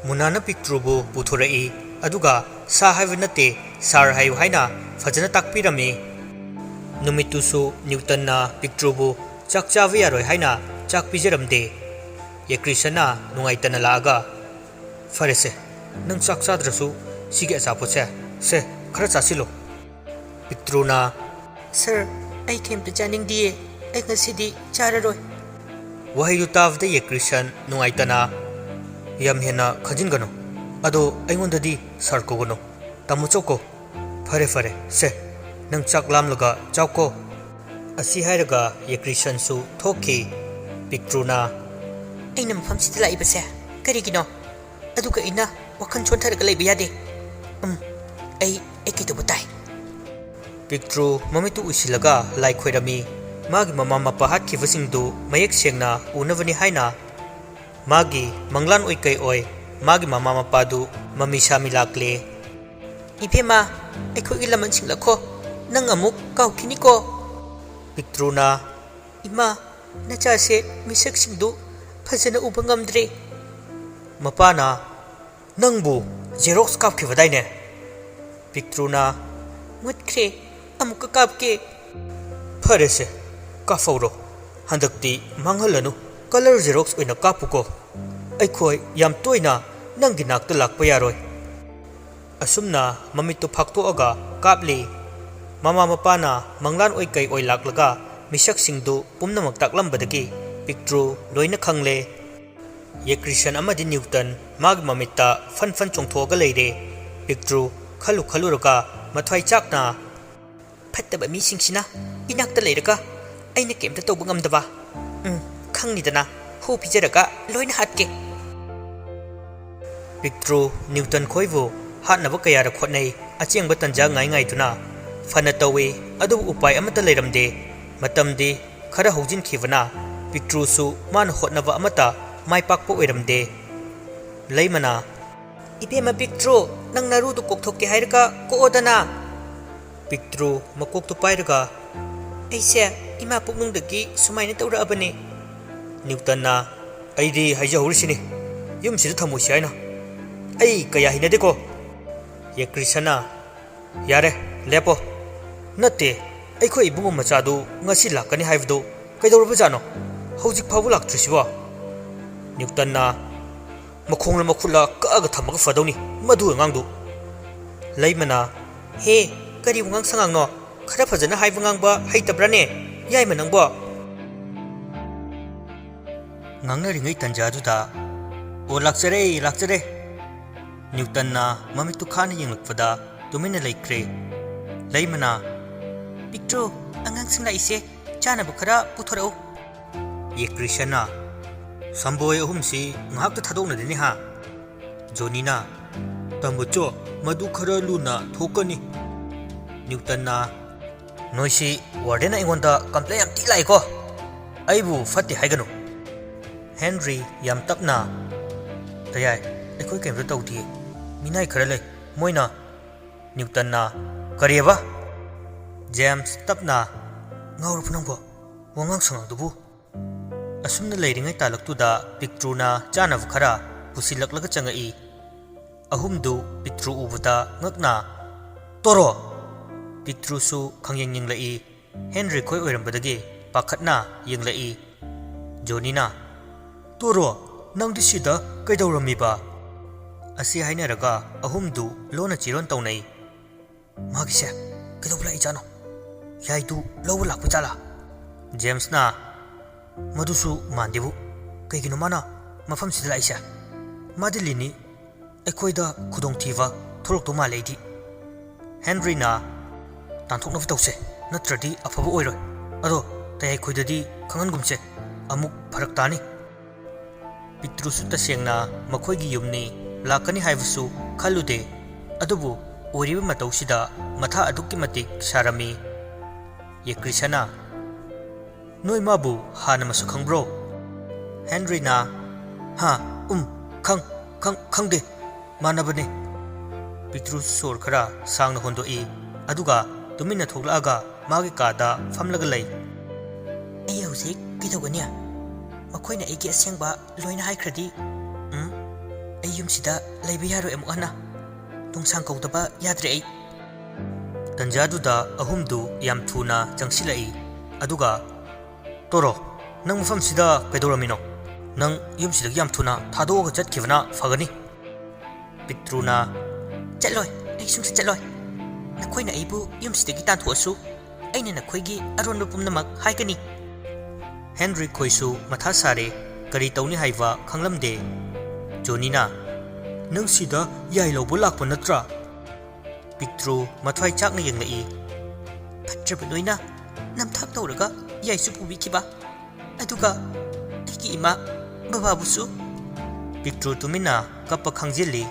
ꯃꯨꯅꯥꯅ ꯄꯤꯛꯇ꯭ꯔꯨꯕꯨ ꯄꯨꯊꯣꯔꯛꯏ, ꯑꯗꯨꯒ "ꯁꯥ ꯍꯥꯏꯕ ꯅꯠꯇꯦ, ꯁꯥꯔ ꯍꯥꯏꯌꯨ" ꯍꯥꯏꯅ ꯐꯖꯅ ꯇꯥꯛꯄꯤꯔꯝꯃꯤ꯫ ꯅꯨꯃꯤꯠꯇꯨꯁꯨ ꯅ꯭ꯌꯨꯇꯟꯅ ꯄꯤꯛꯇ꯭ꯔꯨꯕꯨ ꯆꯥꯛ ꯆꯥꯕ ꯌꯥꯔꯣꯏ ꯍꯥꯏꯅ ꯆꯥꯛ ꯄꯤꯖꯔꯝꯗꯦ꯫ ꯌꯦꯀ꯭ꯔꯤꯁꯟꯅ ꯅꯨꯡꯉꯥꯏꯇꯅ ꯂꯥꯛꯑꯒ, "ꯐꯔꯦꯁꯦ, ꯅꯪ ꯆꯥꯛ ꯆꯥꯗ꯭ꯔꯁꯨ ꯁꯤꯒꯤ ꯑꯆꯥꯄꯣꯠꯁꯦ, ꯁꯦ, ꯈꯔ ꯆꯥꯁꯤꯜꯂꯣ꯫" ꯄꯤꯛꯇ꯭ꯔꯨꯅ, "ꯁꯥꯔ, ꯑꯩ ꯀꯩꯝꯇ ꯆꯥꯅꯤꯡꯗꯤꯌꯦ, ꯑꯩ ꯉꯁꯤꯗꯤ ꯆꯥꯔꯔꯣꯏ꯫" ꯋꯥꯍꯩꯗꯨ ꯇꯥꯕꯗ ꯌꯦꯀ꯭ꯔꯤꯁꯟ ꯅꯨꯡꯉꯥꯏꯇꯅ, "ꯌꯥꯝ ꯍꯦꯟꯅ ꯈꯟꯖꯤꯟꯒꯅꯨ, ꯑꯗꯣ ꯑꯩꯉꯣꯟꯗꯗꯤ ꯁꯥꯔ ꯀꯧꯒꯅꯨ, ꯇꯥꯃꯣ ꯆꯧ ꯀꯧ꯫ ꯐꯔꯦ ꯐꯔꯦ, ꯁꯦ, ꯅꯪ ꯆꯥꯛ ꯂꯥꯝꯂꯒ ꯆꯥꯎꯀꯣ꯫" ꯑꯁꯤ ꯍꯥꯏꯔꯒ ꯌꯦꯀ꯭ꯔꯤꯁꯟꯁꯨ ꯊꯣꯛꯈꯤ꯫ ꯄꯤꯛꯇ꯭ꯔꯨꯅ, "ꯑꯩꯅ ꯃꯐꯝꯁꯤꯗ ꯂꯥꯛꯏꯕꯁꯦ ꯀꯔꯤꯒꯤꯅꯣ? ꯑꯗꯨꯒ ꯑꯩꯅ ꯋꯥꯈꯜ ꯁꯣꯟꯊꯔꯒ ꯂꯩꯕ ꯌꯥꯗꯦ꯫ ꯎꯝ, ꯑꯩ, ꯑꯩ ꯀꯩꯗꯧꯕ ꯇꯥꯏ꯫" ꯄꯤꯛꯇ꯭ꯔꯨ ꯃꯃꯤꯠꯇꯨ ꯎꯏꯁꯤꯜꯂꯒ ꯂꯥꯏ ꯈꯣꯏꯔꯝꯃꯤ꯫ ꯃꯥꯒꯤ ꯃꯃꯥ ꯃꯄꯥ ꯍꯥꯠꯈꯤꯕꯁꯤꯡꯗꯨ ꯃꯌꯦꯛ ꯁꯦꯡꯅ ꯎꯅꯕꯅꯤ ꯍꯥꯏꯅ ꯃꯥꯒꯤ ꯃꯪꯂꯥꯟ ꯑꯣꯏ ꯀꯩ ꯑꯣꯏ ꯃꯥꯒꯤ ꯃꯃꯥ ꯃꯄꯥꯗꯨ ꯃꯃꯤ ꯁꯥꯃꯤ ꯂꯥꯛꯂꯦ꯫ "ꯏꯕꯦꯝꯃ, ꯑꯩꯈꯣꯏꯒꯤ ꯂꯃꯟ ꯁꯤꯡꯂꯛꯈꯣ, ꯅꯪ ꯑꯃꯨꯛ ꯀꯥꯎꯈꯤꯅꯤꯀꯣ꯫" ꯄꯤꯛꯇ꯭ꯔꯨꯅ, "ꯏꯃꯥ, ꯅꯆꯥꯁꯦ ꯃꯤꯁꯛꯁꯤꯡꯗꯨ ꯐꯖꯅ ꯎꯕ ꯉꯝꯗ꯭ꯔꯦ꯫" ꯃꯄꯥꯅ, "ꯅꯪꯕꯨ ꯖꯦꯔꯣꯛꯁ ꯀꯥꯞꯈꯤꯕꯗꯥꯏꯅꯦ?" ꯄꯤꯛꯇ꯭ꯔꯨꯅ, "ꯃꯨꯠꯈ꯭ꯔꯦ, ꯑꯃꯨꯛꯀ ꯀꯥꯞꯀꯦ꯫" "ꯐꯔꯦꯁꯦ, ꯀꯥꯞꯍꯧꯔꯣ꯫ ꯍꯟꯗꯛꯇꯤ ꯃꯥꯡꯍꯜꯂꯅꯨ, ꯀꯂꯔ ꯖꯦꯔꯣꯛꯁ ꯑꯣꯏꯅ ꯀꯥꯞꯄꯨꯀꯣ꯫ ꯑꯩꯈꯣꯏ ꯌꯥꯝ ꯇꯣꯏꯅ ꯅꯪꯒꯤ ꯅꯥꯛꯇ ꯂꯥꯛꯄ ꯌꯥꯔꯣꯏ꯫" ꯑꯁꯨꯝꯅ ꯃꯃꯤꯠꯇꯨ ꯐꯥꯛꯇꯣꯛꯑꯒ ꯀꯥꯞꯂꯤ꯫ ꯃꯃꯥ ꯃꯄꯥꯅ ꯃꯪꯂꯥꯟ ꯑꯣꯏ ꯀꯩ ꯑꯣꯏ ꯂꯥꯛꯂꯒ ꯃꯤꯁꯛꯁꯤꯡꯗꯨ ꯄꯨꯝꯅꯃꯛ ꯇꯥꯛꯂꯝꯕꯗꯒꯤ ꯄꯤꯛꯇ꯭ꯔꯨ ꯂꯣꯏꯅ ꯈꯪꯂꯦ꯫ ꯌꯦꯀ꯭ꯔꯤꯁꯟ ꯑꯃꯗꯤ ꯅ꯭ꯌꯨꯇꯟ ꯃꯥꯒꯤ ꯃꯃꯤꯠꯇ ꯐꯟ ꯐꯟ ꯆꯣꯡꯊꯣꯛꯑꯒ ꯂꯩꯔꯦ꯫ ꯄꯤꯛꯇ꯭ꯔꯨ ꯈꯜꯂꯨ ꯈꯜꯂꯨꯔꯒ ꯃꯊ꯭ꯋꯥꯏ ꯆꯥꯛꯅ, "ꯐꯠꯇꯕ ꯃꯤꯁꯤꯡꯁꯤꯅ ꯏꯅꯥꯛꯇ ꯂꯩꯔꯒ ꯑꯩꯅ ꯀꯩꯝꯇ ꯇꯧꯕ ꯉꯝꯗꯕ꯫ ꯎꯝ, ꯈꯪꯅꯤꯗꯅ, ꯍꯨ ꯄꯤꯖꯔꯒ ꯂꯣꯏꯅ ꯍꯥꯠꯀꯦ꯫" ꯄꯤꯛꯇ꯭ꯔꯨ ꯅ꯭ꯌꯨꯇꯟ ꯈꯣꯏꯕꯨ ꯍꯥꯠꯅꯕ ꯀꯌꯥꯔꯛ ꯍꯣꯠꯅꯩ, ꯑꯆꯦꯡꯕ ꯇꯟꯖꯥ ꯉꯥꯏ ꯉꯥꯏꯗꯨꯅ꯫ ꯐꯅ ꯇꯧꯏ, ꯑꯗꯨꯕꯨ ꯎꯄꯥꯏ ꯑꯃꯠꯇ ꯂꯩꯔꯝꯗꯦ꯫ ꯃꯇꯝꯗꯤ ꯈꯔ ꯍꯧꯖꯤꯟꯈꯤꯕꯅ ꯄꯤꯛꯇ꯭ꯔꯨꯁꯨ ꯃꯥꯅ ꯍꯣꯠꯅꯕ ꯑꯃꯠꯇ ꯃꯥꯏ ꯄꯥꯛꯄ ꯑꯣꯏꯔꯝꯗꯦ꯫ ꯂꯩꯃꯅ, "ꯏꯕꯦꯝꯃ ꯄꯤꯛꯇ꯭ꯔꯨ, ꯅꯪ ꯅꯔꯨꯗꯨ ꯀꯣꯛꯊꯣꯛꯀꯦ ꯍꯥꯏꯔꯒ ꯀꯣꯛꯑꯣꯗꯅ꯫" ꯄꯤꯛꯇ꯭ꯔꯨ ꯃꯀꯣꯛꯇꯨ ꯄꯥꯏꯔꯒ, "ꯑꯩꯁꯦ ꯏꯃꯥ ꯄꯨꯛꯅꯨꯡꯗꯒꯤ ꯁꯨꯃꯥꯏꯅ ꯇꯧꯔꯛꯑꯕꯅꯦ꯫" ꯅ꯭ꯌꯨꯇꯟꯅ, "ꯑꯩꯗꯤ ꯍꯥꯏꯖꯍꯧꯔꯤꯁꯤꯅꯤ, ꯌꯨꯝꯁꯤꯗ ꯊꯝꯃꯣꯏꯁꯤ ꯍꯥꯏꯅ꯫ ꯑꯩ ꯀꯌꯥ ꯍꯩꯅꯗꯦꯀꯣ꯫" ꯌꯦꯀ꯭ꯔꯤꯁꯅ, "ꯌꯥꯔꯦ, ꯂꯦꯞꯄꯣ꯫ ꯅꯠꯇꯦ, ꯑꯩꯈꯣꯏ ꯏꯕꯨꯡꯉꯣ ꯃꯆꯥꯗꯨ ꯉꯁꯤ ꯂꯥꯛꯀꯅꯤ ꯍꯥꯏꯕꯗꯨ ꯀꯩꯗꯧꯔꯕꯖꯥꯠꯅꯣ? ꯍꯧꯖꯤꯛ ꯐꯥꯎꯕ ꯂꯥꯛꯇ꯭ꯔꯤꯁꯤꯕꯣ?" ꯅ꯭ꯌꯨꯇꯟꯅ, "ꯃꯈꯣꯡꯂ ꯃꯈꯨꯠꯂ ꯀꯛꯑꯒ ꯊꯝꯃꯒ ꯐꯗꯧꯅꯤ ꯃꯗꯨ ꯑꯉꯥꯡꯗꯨ꯫" ꯂꯩꯃꯅ, "ꯍꯦ, ꯀꯔꯤ ꯋꯥꯉꯥꯡ ꯁꯉꯥꯡꯅꯣ? ꯈꯔ ꯐꯖꯅ ꯍꯥꯏꯕ ꯉꯥꯡꯕ ꯍꯩꯇꯕ꯭ꯔꯥꯅꯦ, ꯌꯥꯏꯃ ꯅꯪꯕꯣ?" ꯉꯥꯡꯅꯔꯤꯉꯩ ꯇꯟꯖꯥꯗꯨꯗ, "ꯑꯣ, ꯂꯥꯛꯆꯔꯦ, ꯂꯥꯛꯆꯔꯦ꯫" ꯅ꯭ꯌꯨꯇꯟꯅ ꯃꯃꯤꯠꯇꯨ ꯈꯥꯅ ꯌꯦꯡꯂꯛꯄꯗ ꯇꯨꯃꯤꯟꯅ ꯂꯩꯈ꯭ꯔꯦ꯫ ꯂꯩꯃꯅ, "ꯄꯤꯛꯇ꯭ꯔꯨ, ꯑꯉꯥꯡꯁꯤꯡ ꯂꯥꯛꯏꯁꯦ, ꯆꯥꯅꯕ ꯈꯔ ꯄꯨꯊꯣꯔꯛꯎ꯫" ꯌꯦꯀ꯭ꯔꯤꯁꯅ, "ꯁꯝꯕꯣꯏ ꯑꯍꯨꯝꯁꯤ ꯉꯥꯏꯍꯥꯛꯇ ꯊꯥꯗꯣꯛꯅꯗꯦꯅꯦ ꯍꯥ?" ꯖꯣꯅꯤꯅ, "ꯇꯥꯃꯣꯆꯧ, ꯃꯗꯨ ꯈꯔ ꯂꯨꯅ ꯊꯣꯛꯀꯅꯤ꯫" ꯅ꯭ꯌꯨꯇꯟꯅ, "ꯅꯣꯏꯁꯤ ꯋꯥꯔꯗꯦꯟ ꯑꯩꯉꯣꯟꯗ ꯀꯝꯄ꯭ꯂꯦꯟ ꯌꯥꯝ ꯊꯤ ꯂꯥꯛꯏꯀꯣ꯫ ꯑꯩꯕꯨ ꯐꯠꯇꯦ ꯍꯥꯏꯒꯅꯨ꯫" ꯍꯦꯟꯔꯤ ꯌꯥꯝ ꯇꯞꯅ, "ꯇꯌꯥꯏ, ꯑꯩꯈꯣꯏ ꯀꯩꯝꯇ ꯇꯧꯗꯤꯌꯦ꯫ ꯃꯤꯅꯥꯏ ꯈꯔ ꯂꯩ, ꯃꯣꯏꯅ꯫" ꯅ꯭ꯌꯨꯇꯟꯅ, "ꯀꯔꯤꯑꯕ?" ꯖꯦꯝꯁ ꯇꯞꯅ, "ꯉꯥꯎꯔꯕ ꯅꯪꯕꯣ? ꯋꯥꯉꯥꯡ ꯁꯉꯥꯡꯗꯨꯕꯨ?" ꯑꯁꯨꯝꯅ ꯂꯩꯔꯤꯉꯩ ꯇꯥꯂꯛꯇꯨꯗ ꯄꯤꯛꯇ꯭ꯔꯨꯅ ꯆꯥꯅꯕ ꯈꯔ ꯄꯨꯁꯤꯜꯂꯛꯂꯒ ꯆꯪꯉꯛꯏ꯫ ꯑꯍꯨꯝꯗꯨ ꯄꯤꯛꯇ꯭ꯔꯨ ꯎꯕꯗ ꯉꯛꯅ, "ꯇꯣꯔꯣ!" ꯄꯤꯛꯇ꯭ꯔꯨꯁꯨ ꯈꯪꯌꯦꯡ ꯌꯦꯡꯂꯛꯏ꯫ ꯍꯦꯟꯔꯤ ꯈꯣꯏ ꯑꯣꯏꯔꯝꯕꯗꯒꯤ ꯄꯥꯈꯠꯅ ꯌꯦꯡꯂꯛꯏ꯫ ꯖꯣꯅꯤꯅ, "ꯇꯣꯔꯣ, ꯅꯪꯗꯤ ꯁꯤꯗ ꯀꯩꯗꯧꯔꯝꯃꯤꯕ?" ꯑꯁꯤ ꯍꯥꯏꯅꯔꯒ ꯑꯍꯨꯝꯗꯨ ꯂꯣꯟꯅ ꯆꯤꯔꯣꯟ ꯇꯧꯅꯩ꯫ "ꯃꯥꯒꯤꯁꯦ ꯀꯩꯗꯧꯕ ꯂꯥꯛꯏꯖꯥꯠꯅꯣ? ꯌꯥꯏꯗꯨ ꯂꯧꯕ ꯂꯥꯛꯄ ꯖꯥꯠꯂꯥ?" ꯖꯦꯝꯁꯅ, "ꯃꯗꯨꯁꯨ ꯃꯥꯟꯗꯦꯕꯨ꯫ ꯀꯩꯒꯤꯅꯣ ꯃꯥꯅ ꯃꯐꯝꯁꯤꯗ ꯂꯥꯛꯏꯁꯦ? ꯃꯥꯗꯤ ꯂꯤꯟꯅꯤ, ꯑꯩꯈꯣꯏꯗ ꯈꯨꯗꯣꯡꯊꯤꯕ ꯊꯣꯛꯂꯛꯇꯧ ꯃꯥꯜꯂꯦ ꯑꯩꯗꯤ꯫" ꯍꯦꯟꯔꯤꯅ, "ꯇꯥꯟꯊꯣꯛꯅꯕ ꯇꯧꯁꯦ, ꯅꯠꯇ꯭ꯔꯗꯤ ꯑꯐꯕ ꯑꯣꯏꯔꯣꯏ꯫ ꯑꯗꯣ ꯇꯌꯥꯏꯈꯣꯏꯗꯗꯤ ꯈꯪꯍꯟꯒꯨꯝꯁꯦ, ꯑꯃꯨꯛ ꯐꯔꯛ ꯇꯥꯅꯤ꯫" ꯄꯤꯛꯇ꯭ꯔꯨꯁꯨ ꯇꯁꯦꯡꯅ ꯃꯈꯣꯏꯒꯤ ꯌꯨꯝꯅꯤ, ꯂꯥꯛꯀꯅꯤ ꯍꯥꯏꯕꯁꯨ ꯈꯜꯂꯨꯗꯦ꯫ ꯑꯗꯨꯕꯨ ꯑꯣꯏꯔꯤꯕ ꯃꯇꯧꯁꯤꯗ ꯃꯊꯥ ꯑꯗꯨꯛꯀꯤ ꯃꯇꯤꯛ ꯁꯥꯔꯝꯃꯤ꯫ ꯌꯦꯀ꯭ꯔꯤꯁꯅ, "ꯅꯣꯏ ꯃꯥꯕꯨ ꯍꯥꯟꯅ ꯃꯁꯛ ꯈꯪꯕ꯭ꯔꯣ?" ꯍꯦꯟꯔꯤꯅ, "ꯍꯥ, ꯎꯝ, ꯈꯪ-, ꯈꯪ-, ꯈꯪꯗꯦ, ꯃꯥꯟꯅꯕꯅꯦ꯫" ꯄꯤꯇ꯭ꯔꯨ ꯁꯣꯔ ꯈꯔ ꯁꯥꯡꯅ ꯍꯣꯟꯗꯣꯛꯏ, ꯑꯗꯨꯒ ꯇꯨꯃꯤꯟꯅ ꯊꯣꯛꯂꯛꯑꯒ ꯃꯥꯒꯤ ꯀꯥꯗ ꯐꯝꯂꯒ ꯂꯩ꯫ "ꯑꯩ ꯍꯧꯖꯤꯛ ꯀꯩꯗꯧꯒꯅꯤ? ꯃꯈꯣꯏꯅ ꯑꯩꯒꯤ ꯑꯁꯦꯡꯕ ꯂꯣꯏꯅ ꯍꯥꯏꯈ꯭ꯔꯗꯤ? ꯎꯝ, ꯑꯩ ꯌꯨꯝꯁꯤꯗ ꯂꯩꯕ ꯌꯥꯔꯣꯏ ꯑꯃꯨꯛ ꯍꯟꯅ꯫ ꯇꯣꯡꯁꯥꯡ ꯀꯧꯗꯕ ꯌꯥꯗ꯭ꯔꯦ ꯑꯩ꯫" ꯇꯟꯖꯥꯗꯨꯗ ꯑꯍꯨꯝꯗꯨ ꯌꯥꯝ ꯊꯨꯅ ꯆꯪꯁꯤꯜꯂꯛꯏ, ꯑꯗꯨꯒ, "ꯇꯣꯔꯣ, ꯅꯪ ꯃꯐꯝꯁꯤꯗ ꯀꯩꯗꯧꯔꯝꯃꯤꯅꯣ? ꯅꯪ ꯌꯨꯝꯁꯤꯗꯒꯤ ꯌꯥꯝ ꯊꯨꯅ ꯊꯥꯗꯣꯛꯑꯒ ꯆꯠꯈꯤꯕꯅ ꯐꯒꯅꯤ꯫" ꯄꯤꯇ꯭ꯔꯨꯅ, "ꯆꯠꯂꯣꯏ, ꯑꯩ ꯁꯨꯡꯆꯠ ꯆꯠꯂꯣꯏ꯫ ꯅꯈꯣꯏꯅ ꯑꯩꯕꯨ ꯌꯨꯝꯁꯤꯗꯒꯤ ꯇꯥꯟꯊꯣꯛꯑꯁꯨ, ꯑꯩꯅ ꯅꯈꯣꯏꯒꯤ ꯑꯔꯣꯟꯕ ꯄꯨꯝꯅꯃꯛ ꯍꯥꯏꯒꯅꯤ꯫" ꯍꯦꯟꯔꯤ ꯈꯣꯏꯁꯨ ꯃꯊꯥ ꯁꯥꯔꯦ, ꯀꯔꯤ ꯇꯧꯅꯤ ꯍꯥꯏꯕ ꯈꯪꯂꯝꯗꯦ꯫ ꯖꯣꯅꯤꯅ, "ꯅꯪ ꯁꯤꯗ ꯌꯥꯏ ꯂꯧꯕ ꯂꯥꯛꯄ ꯅꯠꯇ꯭ꯔꯥ?" ꯄꯤꯇ꯭ꯔꯨ ꯃꯊ꯭ꯋꯥꯏ ꯆꯥꯛꯅ ꯌꯦꯡꯂꯛꯏ꯫ "ꯐꯠꯇ꯭ꯔꯕ ꯅꯣꯏꯅ ꯅꯝꯊꯥꯛ ꯇꯧꯔꯒ ꯌꯥꯏꯁꯨ ꯄꯨꯕꯤꯈꯤꯕ, ꯑꯗꯨꯒ ꯑꯩꯒꯤ ꯏꯃꯥ ꯕꯕꯥꯕꯨꯁꯨ꯫" ꯄꯤꯇ꯭ꯔꯨ ꯇꯨꯃꯤꯟꯅ ꯀꯞꯄ ꯈꯥꯡꯖꯤꯜꯂꯤ꯫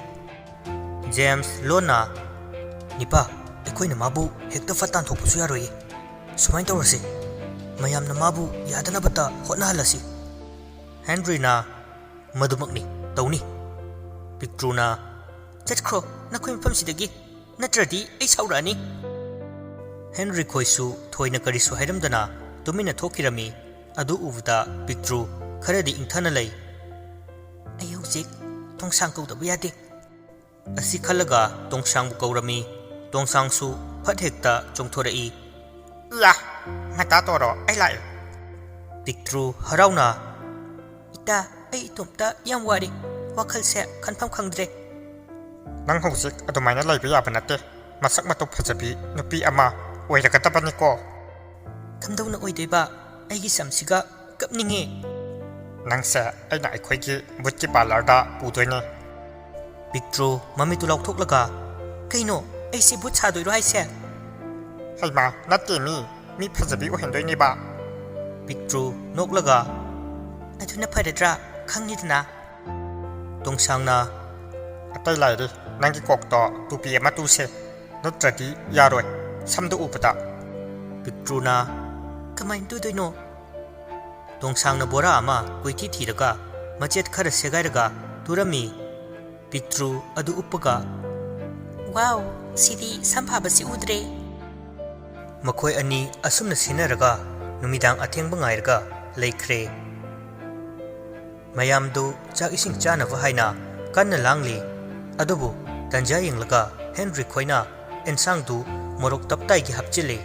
ꯖꯦꯝꯁ ꯂꯣꯟꯅ, "ꯅꯤꯄꯥ, ꯑꯩꯈꯣꯏꯅ ꯃꯥꯕꯨ ꯍꯦꯛꯇ ꯐꯠ ꯇꯥꯟꯊꯣꯛꯄꯁꯨ ꯌꯥꯔꯣꯏꯌꯦ꯫ ꯁꯨꯃꯥꯏꯅ ꯇꯧꯔꯁꯤ, ꯃꯌꯥꯝꯅ ꯃꯥꯕꯨ ꯌꯥꯗꯅꯕꯇ ꯍꯣꯠꯅꯍꯜꯂꯁꯤ꯫" ꯍꯦꯟꯔꯤꯅ, "ꯃꯗꯨꯃꯛꯅꯤ ꯇꯧꯅꯤ꯫" ꯄꯤꯇ꯭ꯔꯨꯅ, "ꯆꯠꯈ꯭ꯔꯣ ꯅꯈꯣꯏ ꯃꯐꯝꯁꯤꯗꯒꯤ, ꯅꯠꯇ꯭ꯔꯗꯤ ꯑꯩ ꯁꯥꯎꯔꯛꯑꯅꯤ꯫" ꯍꯦꯟꯔꯤ ꯈꯣꯏꯁꯨ ꯊꯣꯏꯅ ꯀꯔꯤꯁꯨ ꯍꯥꯏꯔꯝꯗꯅ ꯇꯨꯃꯤꯟꯅ ꯊꯣꯛꯈꯤꯔꯝꯃꯤ꯫ ꯑꯗꯨ ꯎꯕꯗ ꯄꯤꯇ꯭ꯔꯨ ꯈꯔꯗꯤ ꯏꯪꯊꯅ ꯂꯩ꯫ "ꯑꯩ ꯍꯧꯖꯤꯛ ꯇꯣꯡꯁꯥꯡ ꯀꯧꯗꯕ ꯌꯥꯗꯦ꯫" ꯑꯁꯤ ꯈꯜꯂꯒ ꯇꯣꯡꯁꯥꯡꯕꯨ ꯀꯧꯔꯝꯃꯤ꯫ ꯇꯣꯡꯁꯥꯡꯁꯨ ꯐꯠ ꯍꯦꯛꯇ ꯆꯣꯡꯊꯣꯔꯛꯏ꯫ "ꯌꯥ, ꯉꯟꯇꯥ ꯇꯣꯔꯣ, ꯑꯩ ꯂꯥꯛꯑꯦ꯫" ꯄꯤꯛꯇ꯭ꯔꯨ ꯍꯔꯥꯎꯅ, "ꯏꯇꯥ, ꯑꯩ ꯏꯇꯣꯝꯇ ꯌꯥꯝ ꯋꯥꯔꯦ, ꯋꯥꯈꯜꯁꯦ ꯈꯟꯐꯝ ꯈꯪꯗ꯭ꯔꯦ꯫" "ꯅꯪ ꯍꯧꯖꯤꯛ ꯑꯗꯨꯃꯥꯏꯅ ꯂꯩꯕ ꯌꯥꯕ ꯅꯠꯇꯦ꯫ ꯃꯁꯛ ꯃꯇꯧ ꯐꯖꯕꯤ ꯅꯨꯄꯤ ꯑꯃ ꯑꯣꯏꯔꯒꯗꯕꯅꯤꯀꯣ꯫" "ꯀꯝꯗꯧꯅ ꯑꯣꯏꯗꯣꯏꯕ? ꯑꯩꯒꯤ ꯁꯝꯁꯤꯒ ꯀꯞꯅꯤꯡꯉꯦ꯫" "ꯅꯪꯁꯦ ꯑꯩꯅ ꯑꯩꯈꯣꯏꯒꯤ ꯕꯨꯠꯀꯤ ꯄꯥꯔꯂꯔꯗ ꯄꯨꯗꯣꯏꯅꯦ꯫" ꯄꯤꯛꯇ꯭ꯔꯨ ꯃꯃꯤꯠꯇꯨ ꯂꯥꯎꯊꯣꯛꯂꯒ, "ꯀꯩꯅꯣ, ꯑꯩꯁꯦ ꯕꯨꯠ ꯁꯥꯗꯣꯏꯔꯣ ꯍꯥꯏꯁꯦ?" "ꯍꯩꯃꯥ, ꯅꯠꯇꯦ ꯃꯤ, ꯃꯤ ꯐꯖꯕꯤ ꯑꯣꯏꯍꯟꯗꯣꯏꯅꯦꯕ꯫" ꯄꯤꯛꯇ꯭ꯔꯨ ꯅꯣꯛꯂꯒ, "ꯑꯗꯨꯅ ꯐꯔꯗ꯭ꯔꯥ? ꯈꯪꯉꯤꯗꯅ꯫" ꯇꯣꯡꯁꯥꯡꯅ, "ꯑꯇꯩ ꯂꯥꯏꯔꯤ, ꯅꯪꯒꯤ ꯀꯣꯛꯇꯣ ꯇꯨꯄꯤ ꯑꯃ ꯇꯨꯁꯦ, ꯅꯠꯇ꯭ꯔꯗꯤ ꯌꯥꯔꯣꯏ, ꯁꯝꯗꯣ ꯎꯕꯗ꯫" ꯄꯤꯛꯇ꯭ꯔꯨꯅ, "ꯀꯃꯥꯏꯅ ꯇꯨꯗꯣꯏꯅꯣ? ꯇꯣꯡꯁꯥꯡꯅ ꯕꯣꯔꯥ ꯑꯃ ꯀꯣꯏꯊꯤ ꯊꯤꯔꯒ ꯃꯆꯦꯠ ꯈꯔ ꯁꯦꯒꯥꯏꯔꯒ ꯇꯨꯔꯝꯃꯤ꯫ ꯄꯤꯛꯇ꯭ꯔꯨ ꯑꯗꯨ ꯎꯞꯄꯒ, "ꯋꯥꯎ, ꯁꯤꯗꯤ ꯁꯝ ꯐꯥꯕꯁꯤ ꯎꯗ꯭ꯔꯦ꯫" ꯃꯈꯣꯏ ꯑꯅꯤ ꯑꯁꯨꯝꯅ ꯁꯤꯟꯅꯔꯒ ꯅꯨꯃꯤꯗꯥꯡ ꯑꯊꯦꯡꯕ ꯉꯥꯏꯔꯒ ꯂꯩꯈ꯭ꯔꯦ꯫ ꯃꯌꯥꯝꯗꯨ ꯆꯥꯛ ꯏꯁꯤꯡ ꯆꯥꯅꯕ ꯍꯥꯏꯅ ꯀꯟꯅ ꯂꯥꯡꯂꯤ꯫ ꯑꯗꯨꯕꯨ ꯇꯟꯖꯥ ꯌꯦꯡꯂꯒ ꯍꯦꯟꯔꯤ ꯈꯣꯏꯅ ꯑꯦꯟꯁꯥꯡꯗꯨ ꯃꯣꯔꯣꯛ ꯇꯞꯇꯥꯏꯒꯤ ꯍꯥꯞꯆꯤꯜꯂꯤ꯫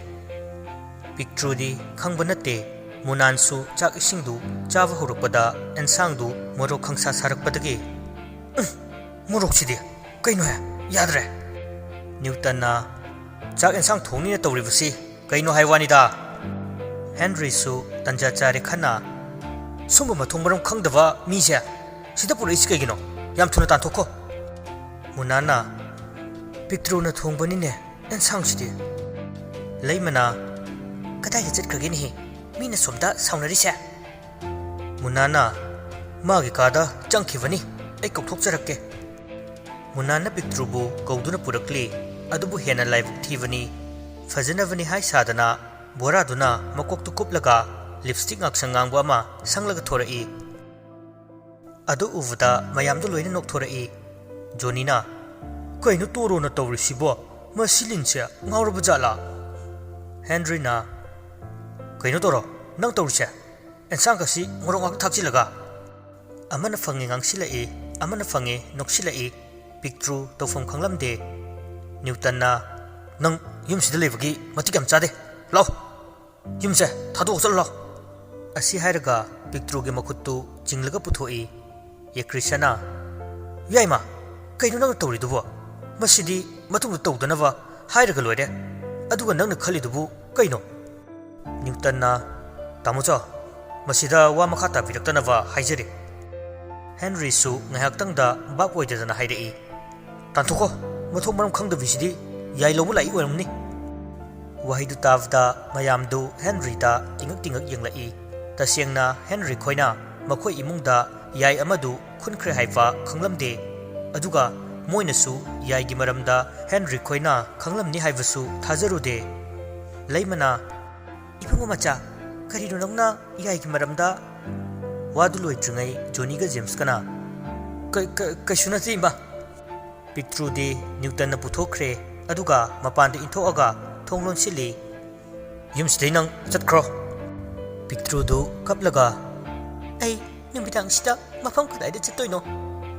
ꯄꯤꯛꯇ꯭ꯔꯨꯗꯤ ꯈꯪꯕ ꯅꯠꯇꯦ, ꯃꯨꯅꯥꯟꯁꯨ ꯆꯥꯛ ꯏꯁꯤꯡꯗꯨ ꯆꯥꯕ ꯍꯧꯔꯛꯄꯗ ꯑꯦꯟꯁꯥꯡꯗꯨ ꯃꯣꯔꯣꯛ ꯈꯪꯁꯥ ꯁꯥꯔꯛꯄꯗꯒꯤ, "ꯎꯝ, ꯃꯣꯔꯣꯛꯁꯤꯗꯤ ꯀꯩꯅꯣꯍꯦ? ꯌꯥꯗ꯭ꯔꯦ!" ꯅ꯭ꯌꯨꯇꯟꯅ, "ꯆꯥꯛ ꯑꯦꯟꯁꯥꯡ ꯊꯣꯡꯅꯤꯅ ꯇꯧꯔꯤꯕꯁꯤ ꯀꯩꯅꯣ ꯍꯥꯏ ꯋꯥꯅꯤꯗ!" ꯍꯦꯟꯔꯤꯁꯨ ꯇꯟꯖꯥ ꯆꯥꯔꯦ ꯈꯟꯅ, "ꯁꯨꯝꯕ ꯃꯊꯣꯡ ꯃꯔꯝ ꯈꯪꯗꯕ ꯃꯤꯁꯦ ꯁꯤꯗ ꯄꯨꯔꯛꯏꯁꯤ ꯀꯩꯒꯤꯅꯣ? ꯌꯥꯝ ꯊꯨꯅ ꯇꯥꯟꯊꯣꯛꯈꯣ!" ꯃꯨꯅꯥꯅ, "ꯄꯤꯛꯇ꯭ꯔꯨꯅ ꯊꯣꯡꯕꯅꯤꯅꯦ ꯑꯦꯟꯁꯥꯡꯁꯤꯗꯤ꯫" ꯂꯩꯃꯅ, "ꯀꯗꯥꯏꯗ ꯆꯠꯈ꯭ꯔꯒꯦꯅꯦꯍꯦ? ꯃꯤꯅ ꯁꯣꯝꯗ ꯁꯥꯎꯅꯔꯤꯁꯦ꯫" ꯃꯨꯅꯥꯅ, "ꯃꯥꯒꯤ ꯀꯥꯗ ꯆꯪꯈꯤꯕꯅꯤ, ꯑꯩ ꯀꯧꯊꯣꯛꯆꯔꯛꯀꯦ꯫" ꯃꯨꯅꯥꯅ ꯄꯤꯛꯇ꯭ꯔꯨꯕꯨ ꯀꯧꯗꯨꯅ ꯄꯨꯔꯛꯂꯤ, ꯑꯗꯨꯕꯨ ꯍꯦꯟꯅ ꯂꯥꯏꯕꯛ ꯊꯤꯕꯅꯤ꯫ ꯐꯖꯅꯕꯅꯤ ꯍꯥꯏ ꯁꯥꯗꯅ ꯕꯣꯔꯥꯗꯨꯅ ꯃꯀꯣꯛꯇꯨ ꯀꯨꯞꯂꯒ ꯂꯤꯞꯁꯇꯤꯛ ꯉꯥꯛꯁꯪ ꯉꯥꯡꯕ ꯑꯃ ꯁꯪꯂꯒ ꯊꯣꯔꯛꯏ꯫ ꯑꯗꯨ ꯎꯕꯗ ꯃꯌꯥꯝꯗꯨ ꯂꯣꯏꯅ ꯅꯣꯛꯊꯣꯔꯛꯏ꯫ ꯖꯣꯅꯤꯅ, "ꯀꯩꯅꯣ ꯇꯣꯔꯣꯅ ꯇꯧꯔꯤꯁꯤꯕꯣ? ꯃꯁꯤ ꯂꯤꯟꯁꯦ ꯉꯥꯎꯔꯕ ꯖꯥꯠꯂꯥ?" ꯍꯦꯟꯔꯤꯅ, "ꯀꯩꯅꯣ ꯇꯣꯔꯣ, ꯅꯪ ꯇꯧꯔꯤꯁꯦ? ꯑꯦꯟꯁꯥꯡꯒꯁꯤ ꯃꯣꯔꯣꯛ ꯉꯥꯛꯇ ꯊꯥꯛꯆꯤꯜꯂꯒ?" ꯑꯃꯅ ꯐꯪꯉꯦ ꯉꯥꯡꯁꯤꯜꯂꯛꯏ, ꯑꯃꯅ ꯐꯪꯉꯦ ꯅꯣꯛꯁꯤꯜꯂꯛꯏ꯫ ꯄꯤꯛꯇ꯭ꯔꯨ ꯇꯧꯐꯝ ꯈꯪꯂꯝꯗꯦ꯫ ꯅ꯭ꯌꯨꯇꯟꯅ, "ꯅꯪ ꯌꯨꯝꯁꯤꯗ ꯂꯩꯕꯒꯤ ꯃꯇꯤꯛ ꯌꯥꯝ ꯆꯥꯗꯦ꯫ ꯂꯥꯎ, ꯌꯨꯝꯁꯦ ꯊꯥꯗꯣꯛꯑ ꯆꯠꯂꯨ ꯂꯥꯎ!" ꯑꯁꯤ ꯍꯥꯏꯔꯒ ꯄꯤꯛꯇ꯭ꯔꯨꯒꯤ ꯃꯈꯨꯠꯇꯨ ꯆꯤꯡꯂꯒ ꯄꯨꯊꯣꯛꯏ꯫ ꯌꯦꯀ꯭ꯔꯤꯁꯅ, "ꯌꯥꯏꯃ, ꯀꯩꯅꯣ ꯅꯪꯅ ꯇꯧꯔꯤꯗꯨꯕꯣ? ꯃꯁꯤꯗꯤ ꯃꯇꯨꯡꯗ ꯇꯧꯗꯅꯕ ꯍꯥꯏꯔꯒ ꯂꯣꯏꯔꯦ꯫ ꯑꯗꯨꯒ ꯅꯪꯅ ꯈꯜꯂꯤꯗꯨꯕꯨ ꯀꯩꯅꯣ?" ꯅ꯭ꯌꯨꯇꯟꯅ, "ꯇꯥꯃꯣꯆꯧ, ꯃꯁꯤꯗ ꯋꯥ ꯃꯈꯥ ꯇꯥꯕꯤꯔꯛꯇꯅꯕ ꯍꯥꯏꯖꯔꯤ꯫" ꯍꯦꯟꯔꯤꯁꯨ ꯉꯥꯏꯍꯥꯛꯇꯪꯗ ꯚꯥꯞ ꯑꯣꯏꯗꯗꯅ ꯍꯥꯏꯔꯛꯏ, "ꯇꯥꯟꯊꯣꯛꯈꯣ, ꯃꯊꯣꯡ ꯃꯔꯝ ꯈꯪꯗꯕꯤꯁꯤꯗꯤ ꯌꯥꯏ ꯂꯧꯕ ꯂꯥꯛꯏ ꯑꯣꯏꯔꯝꯅꯤ꯫" ꯋꯥꯍꯩꯗꯨ ꯇꯥꯕꯗ ꯃꯌꯥꯝꯗꯨ ꯍꯦꯟꯔꯤꯗ ꯇꯤꯡꯉꯛ ꯇꯤꯡꯉꯛ ꯌꯦꯡꯂꯛꯏ꯫ ꯇꯁꯦꯡꯅ ꯍꯦꯟꯔꯤ ꯈꯣꯏꯅ ꯃꯈꯣꯏ ꯏꯃꯨꯡꯗ ꯌꯥꯏ ꯑꯃꯗꯨ ꯈꯨꯟꯈ꯭ꯔꯦ ꯍꯥꯏꯕ ꯈꯪꯂꯝꯗꯦ꯫ ꯑꯗꯨꯒ ꯃꯣꯏꯅꯁꯨ ꯌꯥꯏꯒꯤ ꯃꯔꯝꯗ ꯍꯦꯟꯔꯤ ꯈꯣꯏꯅ ꯈꯪꯂꯝꯅꯤ ꯍꯥꯏꯕꯁꯨ ꯊꯥꯖꯔꯨꯗꯦ꯫ ꯂꯩꯃꯅ, "ꯏꯕꯨꯡꯉꯣ ꯃꯆꯥ, "ꯀꯔꯤꯅꯣ ꯅꯪꯅ ꯌꯥꯏꯒꯤ ꯃꯔꯝꯗ?" ꯋꯥꯗꯨ ꯂꯣꯏꯗ꯭ꯔꯤꯉꯩ ꯖꯣꯅꯤꯒ ꯖꯦꯝꯁꯀꯅ, "ꯀ- ꯀ- ꯀꯩꯁꯨ ꯅꯠꯇꯦ, ꯏꯃꯥ꯫" ꯄꯤꯛꯇ꯭ꯔꯨꯗꯤ ꯅ꯭ꯌꯨꯇꯟꯅ ꯄꯨꯊꯣꯛꯈ꯭ꯔꯦ, ꯑꯗꯨꯒ ꯃꯄꯥꯟꯗ ꯏꯟꯊꯣꯛꯑꯒ ꯊꯣꯡ ꯂꯣꯟꯁꯤꯜꯂꯤ꯫ "ꯌꯨꯝꯁꯤꯗꯩ ꯅꯪ ꯆꯠꯈ꯭ꯔꯣ꯫" ꯄꯤꯛꯇ꯭ꯔꯨꯗꯨ ꯀꯞꯂꯒ, "ꯑꯩ ꯅꯨꯃꯤꯗꯥꯡꯁꯤꯗ ꯃꯐꯝ ꯀꯗꯥꯏꯗ ꯆꯠꯇꯣꯏꯅꯣ?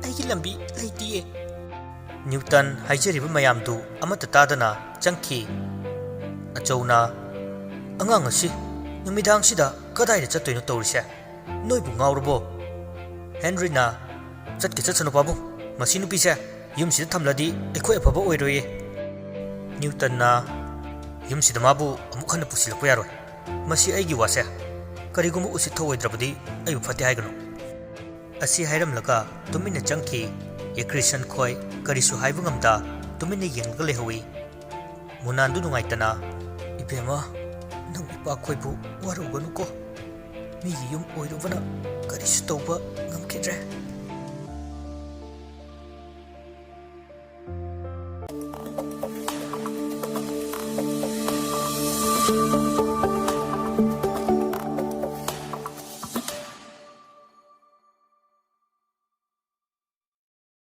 ꯑꯩꯒꯤ ꯂꯝꯕꯤ ꯂꯩꯇꯤꯌꯦ꯫" ꯅ꯭ꯌꯨꯇꯟ ꯍꯥꯏꯖꯔꯤꯕ ꯃꯌꯥꯝꯗꯨ ꯑꯃꯠꯇ ꯇꯥꯗꯅ ꯆꯪꯈꯤ꯫ ꯑꯆꯧꯅ, "ꯑꯉꯥꯡ ꯑꯁꯤ ꯅꯨꯃꯤꯗꯥꯡꯁꯤꯗ ꯀꯗꯥꯏꯗ ꯆꯠꯇꯣꯏꯅꯣ ꯇꯧꯔꯤꯁꯦ? ꯅꯣꯏꯕꯨ ꯉꯥꯎꯔꯕꯣ?" ꯍꯦꯟꯔꯤꯅ, "ꯆꯠꯀꯦ ꯆꯠꯁꯅꯨ ꯄꯥꯕꯨꯡ, ꯃꯁꯤ ꯅꯨꯄꯤꯁꯦ ꯌꯨꯝꯁꯤꯗ ꯊꯝꯂꯗꯤ ꯑꯩꯈꯣꯏ ꯑꯐꯕ ꯑꯣꯏꯔꯣꯏꯌꯦ꯫" ꯅ꯭ꯌꯨꯇꯟꯅ, "ꯌꯨꯝꯁꯤꯗ ꯃꯥꯕꯨ ꯑꯃꯨꯛ ꯍꯟꯅ ꯄꯨꯁꯤꯜꯂꯛꯄ ꯌꯥꯔꯣꯏ꯫ ꯃꯁꯤ ꯑꯩꯒꯤ ꯋꯥꯁꯦ꯫ ꯀꯔꯤꯒꯨꯝꯕ ꯎꯁꯤꯠ ꯊꯧꯑꯣꯏꯗ꯭ꯔꯕꯗꯤ ꯑꯩꯕꯨ ꯐꯠꯇꯦ ꯍꯥꯏꯒꯅꯨ꯫" ꯑꯁꯤ ꯍꯥꯏꯔꯝꯂꯒ ꯇꯨꯃꯤꯟꯅ ꯆꯪꯈꯤ꯫ ꯑꯦꯀ꯭ꯔꯤꯁꯟ ꯈꯣꯏ ꯀꯔꯤꯁꯨ ꯍꯥꯏꯕ ꯉꯝꯗ ꯇꯨꯃꯤꯟꯅ ꯌꯦꯡꯂꯒ ꯂꯩꯍꯧꯏ꯫ ꯃꯨꯅꯥꯟꯗꯨ ꯅꯨꯡꯉꯥꯏꯇꯅ, "ꯏꯕꯦꯝꯃ, ꯅꯪ ꯏꯄꯥꯈꯣꯏꯕꯨ ꯋꯥꯔꯧꯒꯅꯨꯀꯣ꯫ ꯃꯤꯒꯤ ꯌꯨꯝ ꯑꯣꯏꯔꯨꯕꯅ ꯀꯔꯤꯁꯨ ꯇꯧꯕ ꯉꯝꯈꯤꯗ꯭ꯔꯦ꯫"